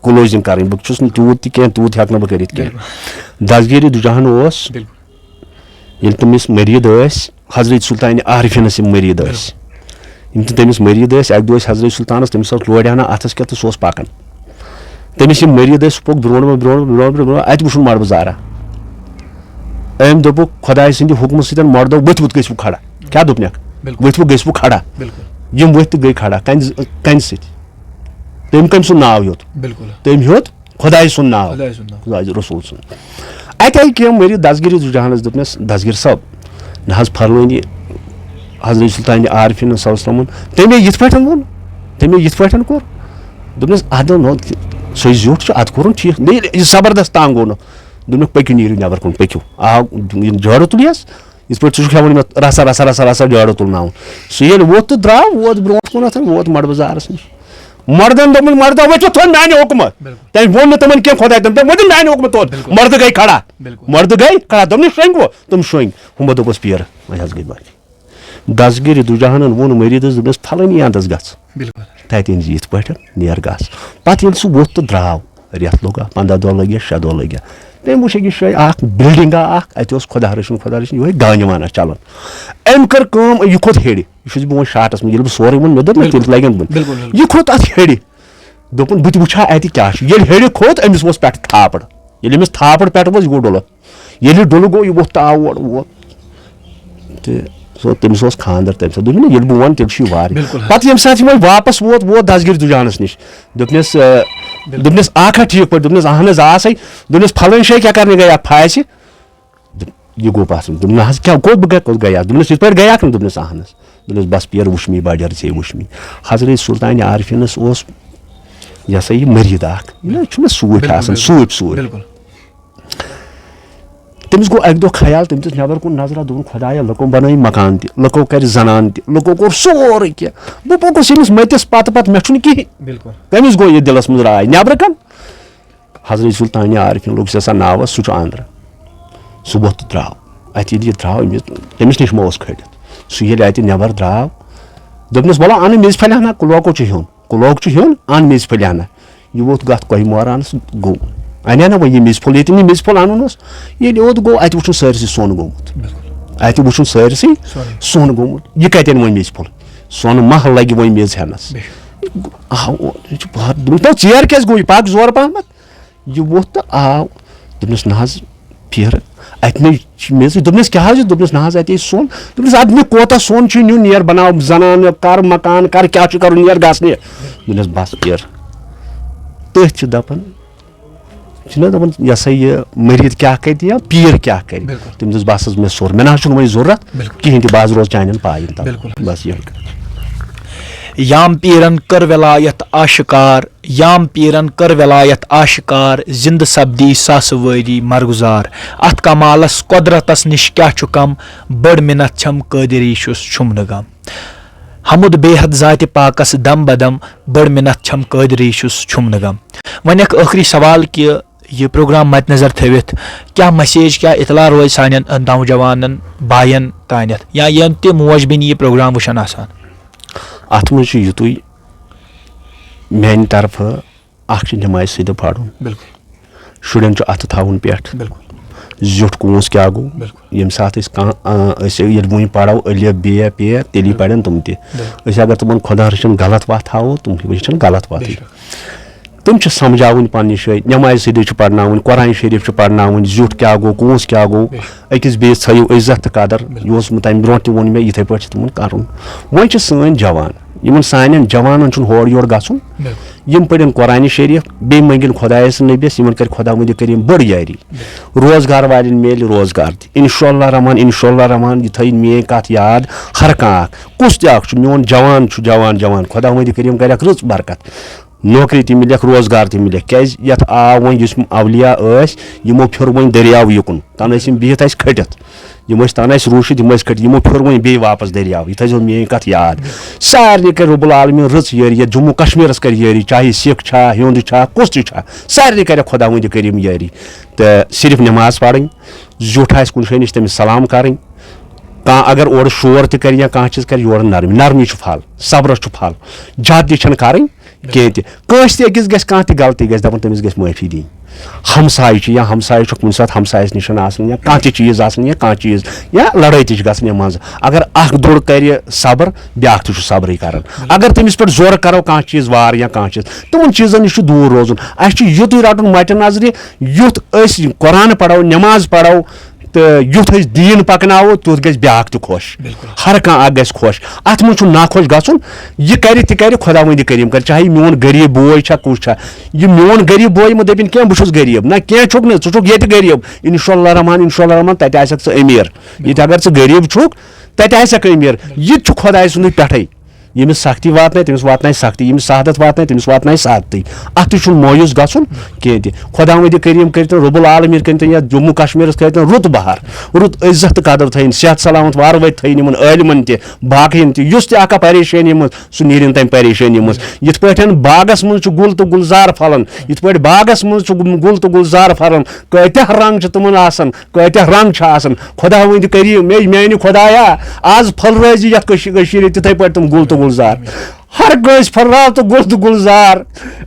کلوزنگ کرٕنۍ، بہٕ چھُس نہٕ تیوٗت تہِ کینٛہہ، تیوٗت ہٮ۪کہٕ نہٕ بہٕ کٔرِتھ کینٛہہ۔ دستگیٖر دُجہان اوس، ییٚلہِ تٔمِس مٔریٖد ٲسۍ، حضرت سلطان عارفیٖنَس یِم مٔریٖد ٲسۍ، یِم تہِ تٔمِس مٔریٖد ٲسۍ، اَکہِ دۄہ ٲسۍ حضرت سلطانَس، تٔمِس ٲس لورِ ہنا اَتھَس کٮ۪تھ تہٕ سُہ اوس پَکان۔ تٔمِس یِم مٔریٖد ٲسۍ، سُہ پوٚک برونٛٹھ برونٛٹھ برونٛٹھ برونٛٹھ برونٛٹھ، اَتہِ وٕچھُن مَڑبہٕ زارا۔ أمۍ دوٚپُکھ، خۄداے سٕنٛدِ حُکمہٕ سۭتۍ مَڑ دۄہ ؤتھۍ وُتھ گٔژھِو کھڑا۔ کیٛاہ دوٚپنَکھ؟ بِلکُل۔ ؤتھۍ وُتھ گٔژھِو کھڑا۔ بِلکُل۔ یِم ؤتھۍ تہٕ گٔے کھڑا۔ کَنہِ کَنہِ سۭتۍ؟ تٔمۍ کٔمۍ سُنٛد ناو ہیوٚت؟ بِلکُل۔ تٔمۍ ہیوٚت خۄداے سُنٛد ناو۔ خۄداے سُنٛد ناو۔ خۄداے رسول سُنٛد۔ اَتہِ آیہِ کینٛہہ مٔریٖد دستگیٖر جہانَس، دوٚپنَس، دستگیٖر صٲب، نہ حظ فرمٲنی حضرت سلطان عارفیٖن صلی اللہ علیہ وسلمن، تٔمۍ یِتھ پٲٹھۍ ووٚن، تٔمۍ یِتھ پٲٹھۍ کوٚر۔ دوٚپنَس، اَدٕ نہ، سُے زیوٗٹھ چھُ، اَدٕ کوٚرُن ٹھیٖک۔ نہ، یہِ زبردست تنٛگ گوٚو نہٕ۔ دوٚپنَکھ، پٔکِو، نیٖرِو نٮ۪بر کُن، پٔکِو۔ آو یِم جٲرٕ تُلِیَس، یِتھ پٲٹھۍ ژٕ چھُکھ ہٮ۪وان یَتھ رَسا رَسا رَسا رَسا جٲرٕ تُلناوُن۔ سُہ ییٚلہِ ووٚتھ تہٕ درٛاو، ووت برونٛٹھ کُنَتھ، ووت مَڑبہٕ زارَس نِش۔ مردن دوٚپمُت، مردو ؤتھِو تھوٚد میانہِ حُکمہٕ۔ بِلکُل۔ تٔمۍ ووٚن نہٕ تِمن کینٛہہ، خۄداے تٔمۍ، تٔمۍ ؤتھِو میانہِ حُکمہٕ تھوٚد۔ بِلکُل۔ مردٕ گٔے کھڑا۔ بِلکُل۔ مردٕ گٔے کھڑا، دوٚپنَس، شۄنٛگۍ وۄنۍ۔ تِم شۄنٛگۍ۔ ہُمو دوٚپُس، پیٖرٕ، وۄنۍ حظ گٔے معٲفی۔ دستگیٖر دُجہانن ووٚن مٔریٖدس، دوٚپنَس، فلٲنی اندس گژھ۔ بِلکُل۔ تَتہِ أنۍ زِ یِتھ پٲٹھۍ، نیر گژھ۔ پتہٕ ییٚلہِ سُہ ووٚتھ تہٕ درٛاو، رٮ۪تھ لوٚگا، پنٛداہ دۄہ لٔگِس، شےٚ دۄہ لٔگِس۔ تٔمۍ وٕچھ أکِس جایہِ اکھ بلڈنگا اکھ، اَتہِ اوس خۄدا رٔچھِن، خۄدا رٔچھِن، یِہوٚے گانہِ وانہ چلان۔ أمۍ کٔر کٲم، یہِ کھوٚت ہیٚرِ۔ یہِ چھُس بہٕ وۄنۍ شاٹس منٛز، ییٚلہِ بہٕ سورُے وَنہٕ، مےٚ دوٚپ نہ، بِلکُل۔ تیٚلہِ لگن بہٕ۔ بِلکُل، بِلکُل۔ یہِ کھوٚت اَتھ ہیٚرِ۔ دوٚپُن، بہٕ تہِ وٕچھِ ہا اَتہِ کیٛاہ چھُ۔ ییٚلہِ ہیٚرِ کھوٚت، أمِس ووٚژھ پٮ۪ٹھٕ تھاپڑ۔ ییٚلہِ أمِس تھاپڑ پٮ۪ٹھٕ ووٚژھ، یہِ گوٚو ڈُلہٕ۔ ییٚلہِ یہِ ڈُلہٕ گوٚو، یہِ ووٚتھ تہٕ آو اورٕ، ووت۔ تہٕ سُہ، تٔمِس اوس خانٛدر تَمہِ ساتہٕ۔ دوٚپُن، ییٚلہِ بہٕ وَنہٕ، تیٚلہِ چھُ یہِ وارِ۔ بِلکُل حظ۔ پَتہٕ ییٚمہِ ساتہٕ یہِ وۄنۍ واپس ووت، ووت دستگیٖر دُجانَس نِش۔ دوٚپنَس، آ، بِلکُل۔ دوٚپنَس، اَکھ ہا ٹھیٖک پٲٹھۍ؟ دوٚپنَس، اَہن حظ، آ سَے۔ دوٚپنَس، پھلٲنۍ جایہِ کیٛاہ کرنہِ گٔیے پھاسہِ؟ دوٚپ، یہِ گوٚو پَسنٛد۔ دوٚپُن، نہ حظ، کیٛاہ گوٚو؟ بہٕ کَتہِ، کوٚت گٔیاس؟ دوٚپنَس، یِتھ پٲٹھۍ گٔیاکھ نہٕ؟ دوٚپنَس، اَہن حظ۔ دوٚپنَس، بَس پیر وٕچھ مےٚ، بَجَر ژےٚ وٕچھ مےٚ۔ حضرت سُلطان عارفیٖنَس اوس یہِ ہسا یہِ مٔریٖد اَکھ، یہِ نہ چھُنہ سوٗفۍ بِلکُل، آسان، بِلکُل۔ سوٗفۍ سوٗفۍ۔ بِلکُل۔ تٔمِس گوٚو اَکہِ دۄہ خیال، تٔمۍ دِژ نٮ۪بر کُن نظرا، دوٚپُن، خۄدایا، لُکو بَنٲوۍ مکان تہِ، لُکو کَرِ زنان تہِ، لُکو کوٚر سورُے کینٛہہ۔ بہٕ پوٚکُس ییٚمِس مٔتِس پَتہٕ پَتہٕ، مےٚ چھُنہٕ کِہیٖنۍ۔ بِلکُل۔ تٔمِس گوٚو یہِ دِلَس منٛز راے، نٮ۪برٕ کَن حضرت سلطان عارفیٖن لوٚگ سا ناوَس، سُہ چھُ اَنٛدرٕ۔ سُہ ووٚتھ تہٕ درٛاو۔ اَتہِ ییٚلہِ یہِ درٛاو، أمِس، تٔمِس نِش ما اوس کھٔٹِتھ؟ سُہ ییٚلہِ اَتہِ نٮ۪بر درٛاو، دوٚپنَس، وَلہٕ اَنہٕ میٚژِ پھلہِ ہنا، لوکو چھُ ہیوٚن، لوکہٕ چھُ ہیوٚن، اَن میٚژِ پھلہِ ہنا۔ یہِ ووٚتھ گَتھ کۄہہِ مورانَس، گوٚو۔ اَنہِ ہا نہ وۄنۍ یہِ میٚژِ پھوٚل، ییٚتہِ نہٕ یہِ میٚژِ پھوٚل اَنُن اوس، ییٚلہِ یوٚت گوٚو، اَتہِ وُچھُن سٲرسٕے سۄن گوٚمُت۔ بِلکُل۔ اَتہِ وُچھُن سٲرسٕے سۄن۔ سۄن گوٚمُت۔ یہِ کَتٮ۪ن وۄنۍ میٚژِ پھوٚل؟ سۄنہٕ مَہہ لَگہِ وۄنۍ میٚژِ ہٮ۪نَس۔ بے شک۔ آ، او، یہِ چھُ بار-، دوٚپمَس، "تَو ژیر کیٛازِ گوٚو یہِ؟ پَکھ زورٕ پَہمَتھ۔" یہِ ووٚتھ تہٕ آو۔ دوٚپنَس، "نہ حظ، پھیرٕ، اَتہِ نے چھِ میٚژٕے۔" دوٚپنَس، "کیٛاہ حظ چھُ؟" دوٚپنَس، "نہ حظ، اَتے سۄن۔" دوٚپنَس، "اَدٕ مےٚ کوتاہ سۄن چھُ نیُن؟ نیر بَناو زَنانہٕ، کَر مکان، کَر کیٛاہ چھُ کَرُن، نیر گژھ نیر۔" دوٚپنَس، "بَس پھیرٕ۔" تٔتھۍ چھِ دَپان، چھِنہ دَپان، یہِ ہسا یہِ مٔریٖد کیٛاہ کَرِ یا پیٖر کیٛاہ کَرِ؟ بِلکُل۔ تٔمۍ دوٚپُس، "بَس حظ، مےٚ سوٚر، مےٚ نہ حظ چھُنہٕ وۄنۍ ضوٚرَتھ بِلکُل۔ کِہیٖنۍ تہِ، بہٕ حظ روزٕ چانٮ۪ن پایَن تَل۔" بِلکُل۔ بَس یِہوٚے کَتھ۔ یام پیٖرن کٔر وِلایت آشکار، یام پیٖرن کٔر وِلایت آشکار، زِندٕ سپدی ساسہٕ وٲری مرگُزار۔ اَتھ کمالس قۄدرتس نِش کیٛاہ چھُ کم، بٔڑ مِنت چھم قٲدِر یہِ چھُس چھُم نہٕ غم۔ حمد بے حد ذاتِ پاکس دم بدم، بٔڑ مِنت چھم قٲدِر یہِ چھُس چھُم نہٕ غم۔ وۄنۍ اکھ ٲخری سوال کہِ یہِ پروگرام مد نظر تھٲوِتھ کیٛاہ مسیج، کیٛاہ اطلاع روزِ سانٮ۪ن نوجوانن باین تانٮ۪تھ یا یِم تہِ موج بیٚنہِ یہِ پروگرام وٕچھن آسان؟ اَتھ منٛز چھُ یِتُے، میٛانہِ طرفہٕ اَکھ چھُ نٮ۪مازِ سیٖدٕ پَرُن۔ بِلکُل۔ شُرٮ۪ن چھُ اَتھٕ تھاوُن پٮ۪ٹھ۔ بِلکُل۔ زیُٹھ کوٗنٛس کیٛاہ گوٚو؟ بِلکُل۔ ییٚمہِ ساتہٕ أسۍ کانٛہہ، آ، أسۍ ییٚلہِ وۄنۍ پَرو الف بے پے، تیٚلی بِلکُل۔ پَرن تِم تہِ۔ بِلکُل۔ أسۍ اگر تِمَن خۄدا رٔچھِن غلط وَتھ ہاوو، تِم وٕچھَن غلط وَتھٕے۔ بے شک۔ تِم چھِ سَمجھاوٕنۍ پنٛنہِ جایہِ، نٮ۪مازِ سیٖدٕ چھِ پَرناوٕنۍ، قرآن شریٖف چھِ پَرناوٕنۍ، زیُٹھ کیٛاہ گوٚو، کوٗنٛس کیٛاہ گوٚو، بے شک۔ أکِس بیٚیِس تھٲیِو عزت تہٕ قدر۔ بِلکُل۔ یہِ اوس مےٚ تَمہِ برونٛٹھ تہِ ووٚن مےٚ، یِتھَے پٲٹھۍ چھِ تِمَن کَرُن۔ وۄنۍ چھِ سٲنۍ جوان، یِمن سانٮ۪ن جوانن چھُنہٕ ہورٕ یورٕ گژھُن۔ یِم پٔرِن قرآنِ شریٖف، بیٚیہِ مٔنگِن خۄدایس نبیَس، یِمن کرِ خۄداوندِ کریم بٔڑ یٲری۔ روزگار والٮ۪ن میلہِ روزگار تہِ، انشاءاللہ رحمان، انشاءاللہ رحمان۔ یہِ تھٲیِن میٲنۍ کتھ یاد ہر کانٛہہ اکھ۔ کُس تہِ اکھ چھُ میون جوان چھُ، جوان جوان، خۄداوندِ کریم کرٮ۪کھ رٕژ برکت۔ نوکری تہِ مِلٮ۪کھ، روزگار تہِ مِلٮ۪کھ، کیازِ یتھ آو وۄنۍ، یُس اولیاء ٲسۍ، یِمو پھیوٚر وۄنۍ دٔریاو یِکُن۔ تن ٲسۍ یِم بِہِتھ اَسہِ کھٔٹِتھ، یِم ٲسۍ تن اَسہِ روٗشِتھ، یِم ٲسۍ کھٔٹِتھ، یِمو پھیوٚر وۄنۍ بیٚیہِ واپس دٔریاو۔ یہِ تھٲیزیو میٲنۍ کتھ یاد۔ سارنٕے کرِ رب العالمین رٕژ یٲری، یتھ جموں کشمیرس کرِ یٲری، چاہے سکھ چھا، ہیوٚنٛد چھا، کُس تہِ چھا، سارنٕے کرِ خۄداوندِ کریم یٲری۔ تہٕ صرف نماز پرٕنۍ، زیُٹھ آسہِ کُنہِ جایہِ نِش، تٔمِس سلام کرٕنۍ۔ کانٛہہ اگر اورٕ شور تہِ کرِ یا کانٛہہ چیٖز کرِ، یورٕ نرمی، نرمی چھُ پھل، صبرس چھُ پھل، زیادٕ تہِ چھنہٕ کرٕنۍ کینٛہہ تہِ۔ کٲنٛسہِ تہِ أکِس گژھِ کانٛہہ تہِ غلطی گژھِ، دَپان تٔمِس گژھِ معٲفی دِنۍ۔ ہمسایہِ چھُ یا ہمسایہِ چھُ کُنہِ ساتہٕ ہمسایَس نِش آسان یا کانٛہہ تہِ چیٖز آسان یا کانٛہہ چیٖز یا لڑٲے تہِ چھِ گژھان یا منٛزٕ۔ اگر اکھ دوٚر کرِ صبر، بیٛاکھ تہِ چھُ صبرٕے کران۔ اگر تٔمِس پٮ۪ٹھ زورٕ کرو کانٛہہ چیٖز وار یا کانٛہہ چیٖز، تِمن چیٖزن نِش چھُ دوٗر روزُن۔ اَسہِ چھُ یُتُے رٹُن مَچہِ نظرِ، یُتھ أسۍ قرآن پرو، نماز پرو، تہٕ یُتھ أسۍ دیٖن پکناوو، تیُتھ گژھِ بیٛاکھ تہِ خۄش۔ ہر کانٛہہ اکھ گژھِ خۄش۔ اتھ منٛز چھُنہٕ ناخۄش گژھُن۔ یہِ کرِ تہِ کرِ خۄداوندِ کریم کرِ، چاہے میون غریٖب بوے چھا، کُس چھا۔ یہِ میون غریٖب بوے مہٕ دٔپِن کینٛہہ، بہٕ چھُس غریٖب۔ نہ، کینٛہہ چھُکھ نہٕ، ژٕ چھُکھ ییٚتہِ غریٖب۔ انشاءاللہ رحمان، انشاءاللہ رحمان، تتہِ آسکھ ژٕ أمیٖر۔ ییٚتہِ اگر ژٕ غریٖب چھُکھ، تتہِ آسکھ أمیٖر۔ یہِ تہِ چھُ خۄداے سُنٛدُے پٮ۪ٹھَے۔ ییٚمِس سختی واتنایہِ، تٔمِس واتنایہِ سختی، ییٚمِس سعادت واتنایہِ، تٔمِس واتنایہِ سعادتٕے۔ اَتھ تہِ چھُنہٕ مایوٗس گژھُن کینٛہہ تہِ۔ خۄداوندِ کریم کٔرِتن، رب العالمین کٔرِتن یَتھ جموں کشمیرس کٔرِتن رُت بہار، رُت عزت تہٕ قدر تھٲیِن، صحت سلامت وارٕ وٲتۍ تھٲیِن یِمن عٲلمن تہِ، باقین تہِ۔ یُس تہِ اکھ پریشٲنی منٛز، سُہ نیرِن تمہِ پریشٲنی منٛز۔ یِتھ پٲٹھۍ باغس منٛز چھُ گُل تہٕ گُلزار پھلان، یِتھ پٲٹھۍ باغس منٛز چھُ گُل تہٕ گُلزار پھلان، کۭتیاہ رنگ چھِ تِمن آسان، کۭتیاہ رنگ چھِ آسان۔ خۄداوند کریم، اے میانہِ خۄدایا، آز پھٔلرٲوزِ یتھ کٔشی-، کٔشیٖرِ تِتھے پٲٹھۍ تِم گُل تہٕ گُلزار۔ ہر کٲنٛسہِ پھٔلراو تہٕ گُل تہٕ گُلزار۔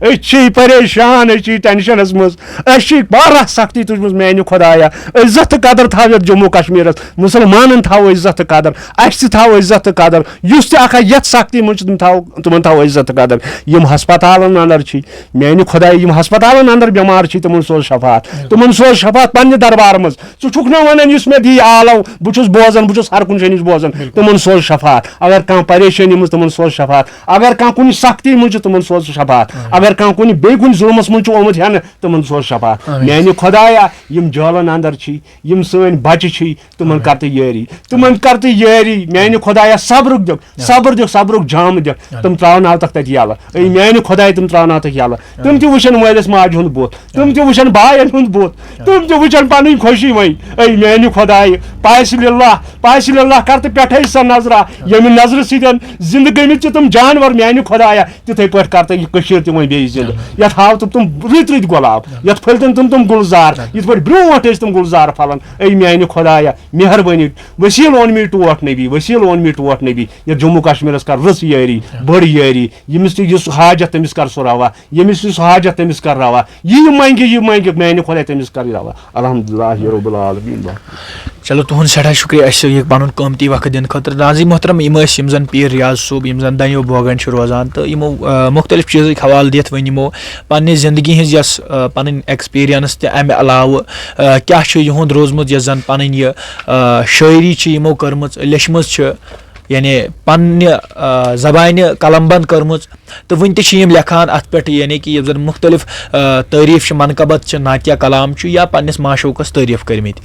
أسۍ چھِ پریشان، أسۍ چھِ ٹینشنس منٛز، اَسہِ چھِ واریاہ سختی تُجمٕژ میانہِ خۄدایا۔ عزت تہٕ قدر تھاو یتھ جموں کشمیرس، مُسلمانن تھاو عزت تہٕ قدر، اَسہِ تہِ تھاو عزت تہٕ قدر۔ یُس تہِ اکھ یتھ سختی منٛز چھُ، تِم تھاو، تِمن تھاو عزت تہٕ قدر۔ یِم ہسپتالن اندر چھِ، میانہِ خۄدایہِ، یِم ہسپتالن اندر بٮ۪مار چھِ، تِمن سوز شفاعت، تِمن سوز شفاعت پننہِ دربارٕ منٛز۔ ژٕ چھُکھ نہٕ ونان یُس مےٚ دی آلو، بہٕ چھُس بوزان، بہٕ چھُس ہر کُنہِ جایہِ نِش بوزان۔ تِمن سوز شفاعت۔ اگر کانٛہہ پریشٲنی منٛز، تِمن سوز شفاعت۔ اگر کانٛہہ کُنہِ سختی منٛز چھُ، تِمن سوز شفاعت۔ اگر کانٛہہ کُنہِ بیٚیہِ کُنہِ ظُلمس منٛز چھُ آمُت ہٮ۪نہٕ، تِمن سوز شفاعت۔ میانہِ خۄدایا، یِم جیلن اندر چھِ، یِم سٲنۍ بچہِ چھِ، تِمن کر تہٕ یٲری، تِمن کر تہٕ یٲری۔ میانہِ خۄدایا، صبرُک دِکھ، صبر دِکھ، صبرُک جام دِکھ۔ تِم تراوناوتکھ تتہِ یلہٕ۔ اے میانہِ خۄدایا، تِم تراوناوتکھ یلہٕ۔ تِم تہِ وٕچھن مٲلِس ماجہِ ہُنٛد بُتھ، تِم تہِ وٕچھن باین ہُنٛد بُتھ، تِم تہِ وٕچھن پنٕنۍ خوشی وۄنۍ۔ اے میانہِ خۄدایہِ، پاسہِ للہ، پاسہِ للہ کر تہٕ پٮ۪ٹھے سۄ نظرا، ییٚمہِ نظرِ سۭتۍ زندٕ گٔمٕتۍ چھِ تِم جانور۔ میانہِ خۄدایا، تِتھے پٲٹھۍ کر تہٕ یہِ کٔشیٖر تہِ وۄنۍ بیٚیہِ زندٕ۔ یتھ ہاو تِم تِم رٕتۍ رٕتۍ گۄلاب، یتھ پھٔلۍ تِم تِم تِم گُلزار، یتھ پٲٹھۍ برونٛٹھ ٲسۍ تِم گُلزار پھلان۔ اے میانہِ خۄدایا، مہربٲنی، وسیٖلہٕ اوٚن مےٚ ٹوٹھ نبی، وسیٖلہٕ اوٚن مےٚ ٹوٹھ نبی، یتھ جموں کشمیرس کر رٕژ یٲری، بٔڑ یٲری، ییٚمِس تہِ یُس حاجت تٔمِس کر سُہ روا، ییٚمِس یُس حاجت تٔمِس کر روا، یہِ یہِ منگہِ، یہِ منگہِ، میانہِ خۄداے تٔمِس کر یہِ روا۔ الحمدللہ رب العالمین۔ چلو، تُہُنٛد سٮ۪ٹھاہ شُکریہ اَسہِ یہِ پَنُن قۭمتی وقت دِنہٕ خٲطرٕ۔ ناظرین محترم، یِم ٲسۍ یِم زَن پیٖر ریاض صٲب، یِم زَن دَنیو بوگَن چھِ روزان، تہٕ یِمو، آ، مُختٔلِف چیٖزٕکۍ حوالہٕ دِتھ ؤنۍ یِمو پنٛنہِ زِندگی ہِنٛز یۄس، آ، پَنٕنۍ ایکسپیٖریَنٕس تہِ اَمہِ علاوٕ، آ، کیٛاہ چھُ یِہُنٛد روٗزمُت، یۄس زَن پَنٕنۍ یہِ، آ، شٲعری چھِ یِمو کٔرمٕژ، لیٚچھمٕژ چھِ، یعنی پنٛنہِ، آ، زبانہِ قلم بنٛد کٔرمٕژ۔ تہٕ وٕنہِ تہِ چھِ یِم لیکھان اَتھ پٮ۪ٹھ، یعنی کہِ یِم زَن مُختٔلِف، آ، تعریٖف چھِ، منقبت چھِ، نعتیہ کلام چھُ یا پنٛنِس معشوقَس تعریٖف کٔرمٕتۍ۔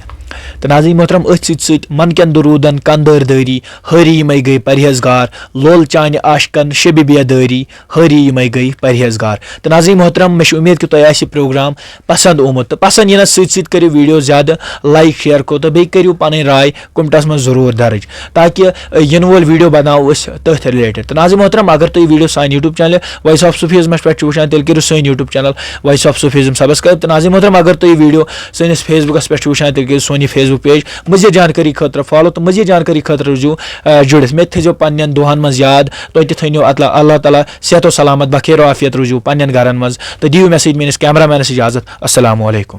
تہٕ ناظرین محترم، أتھۍ سۭتۍ سۭتۍ منکٮ۪ن دروٗدَن کَن دٲرۍ دٲری، ہٲری یِمَے گٔے پرہیزگار، لول چانہِ عاشقَن شبِ بیدٲری، ہٲری یِمَے گٔے پرہیزگار۔ تہٕ ناظرین محترم، مےٚ چھِ اُمید کہِ تۄہہِ آسہِ یہِ پروگرام پسنٛد آمُت، تہٕ پسنٛد یِنَس سۭتۍ سۭتۍ کٔرِو ویٖڈیو زیادٕ لایک، شیئر کٔرِو تہٕ بیٚیہِ کٔرِو پنٕنۍ راے کمنٹس منٛز ضروٗر درج، تاکہِ، ٲ، یِنہٕ وول ویٖڈیو بناوو أسۍ تٔتھۍ رِلیٹڈ۔ تہٕ ناظرین محترم، اگر تُہۍ یہِ ویٖڈیو سانہِ YouTube channel Voice of Sufism پٮ۪ٹھ چھِو وٕچھان، تیٚلہِ کٔرِو سٲنۍ YouTube channel Voice of Sufism subscribe۔ تہٕ ناظرین محترم، اگر تُہۍ یہِ ویٖڈیو سٲنِس Facebook پٮ۪ٹھ چھِو وٕچھان، تیٚلہِ کٔرِو سون یہِ Facebook page۔ مزید جانکٲری خٲطرٕ follow تہٕ مزید جانکٲری خٲطرٕ روٗزِو، ٲ، جُڑِتھ۔ مےٚ تہِ تھٲیزیو پننٮ۪ن دُعن منٛز یاد، تُہۍ تہِ تھٲینو اللہ، اللہ تعالیٰ صحت و سلامت، بخیر و عافیت روٗزِو پننٮ۪ن گرن منٛز۔ تہٕ دِیِو مےٚ سۭتۍ میٲنِس cameramanس اجازت۔ السلام علیکم۔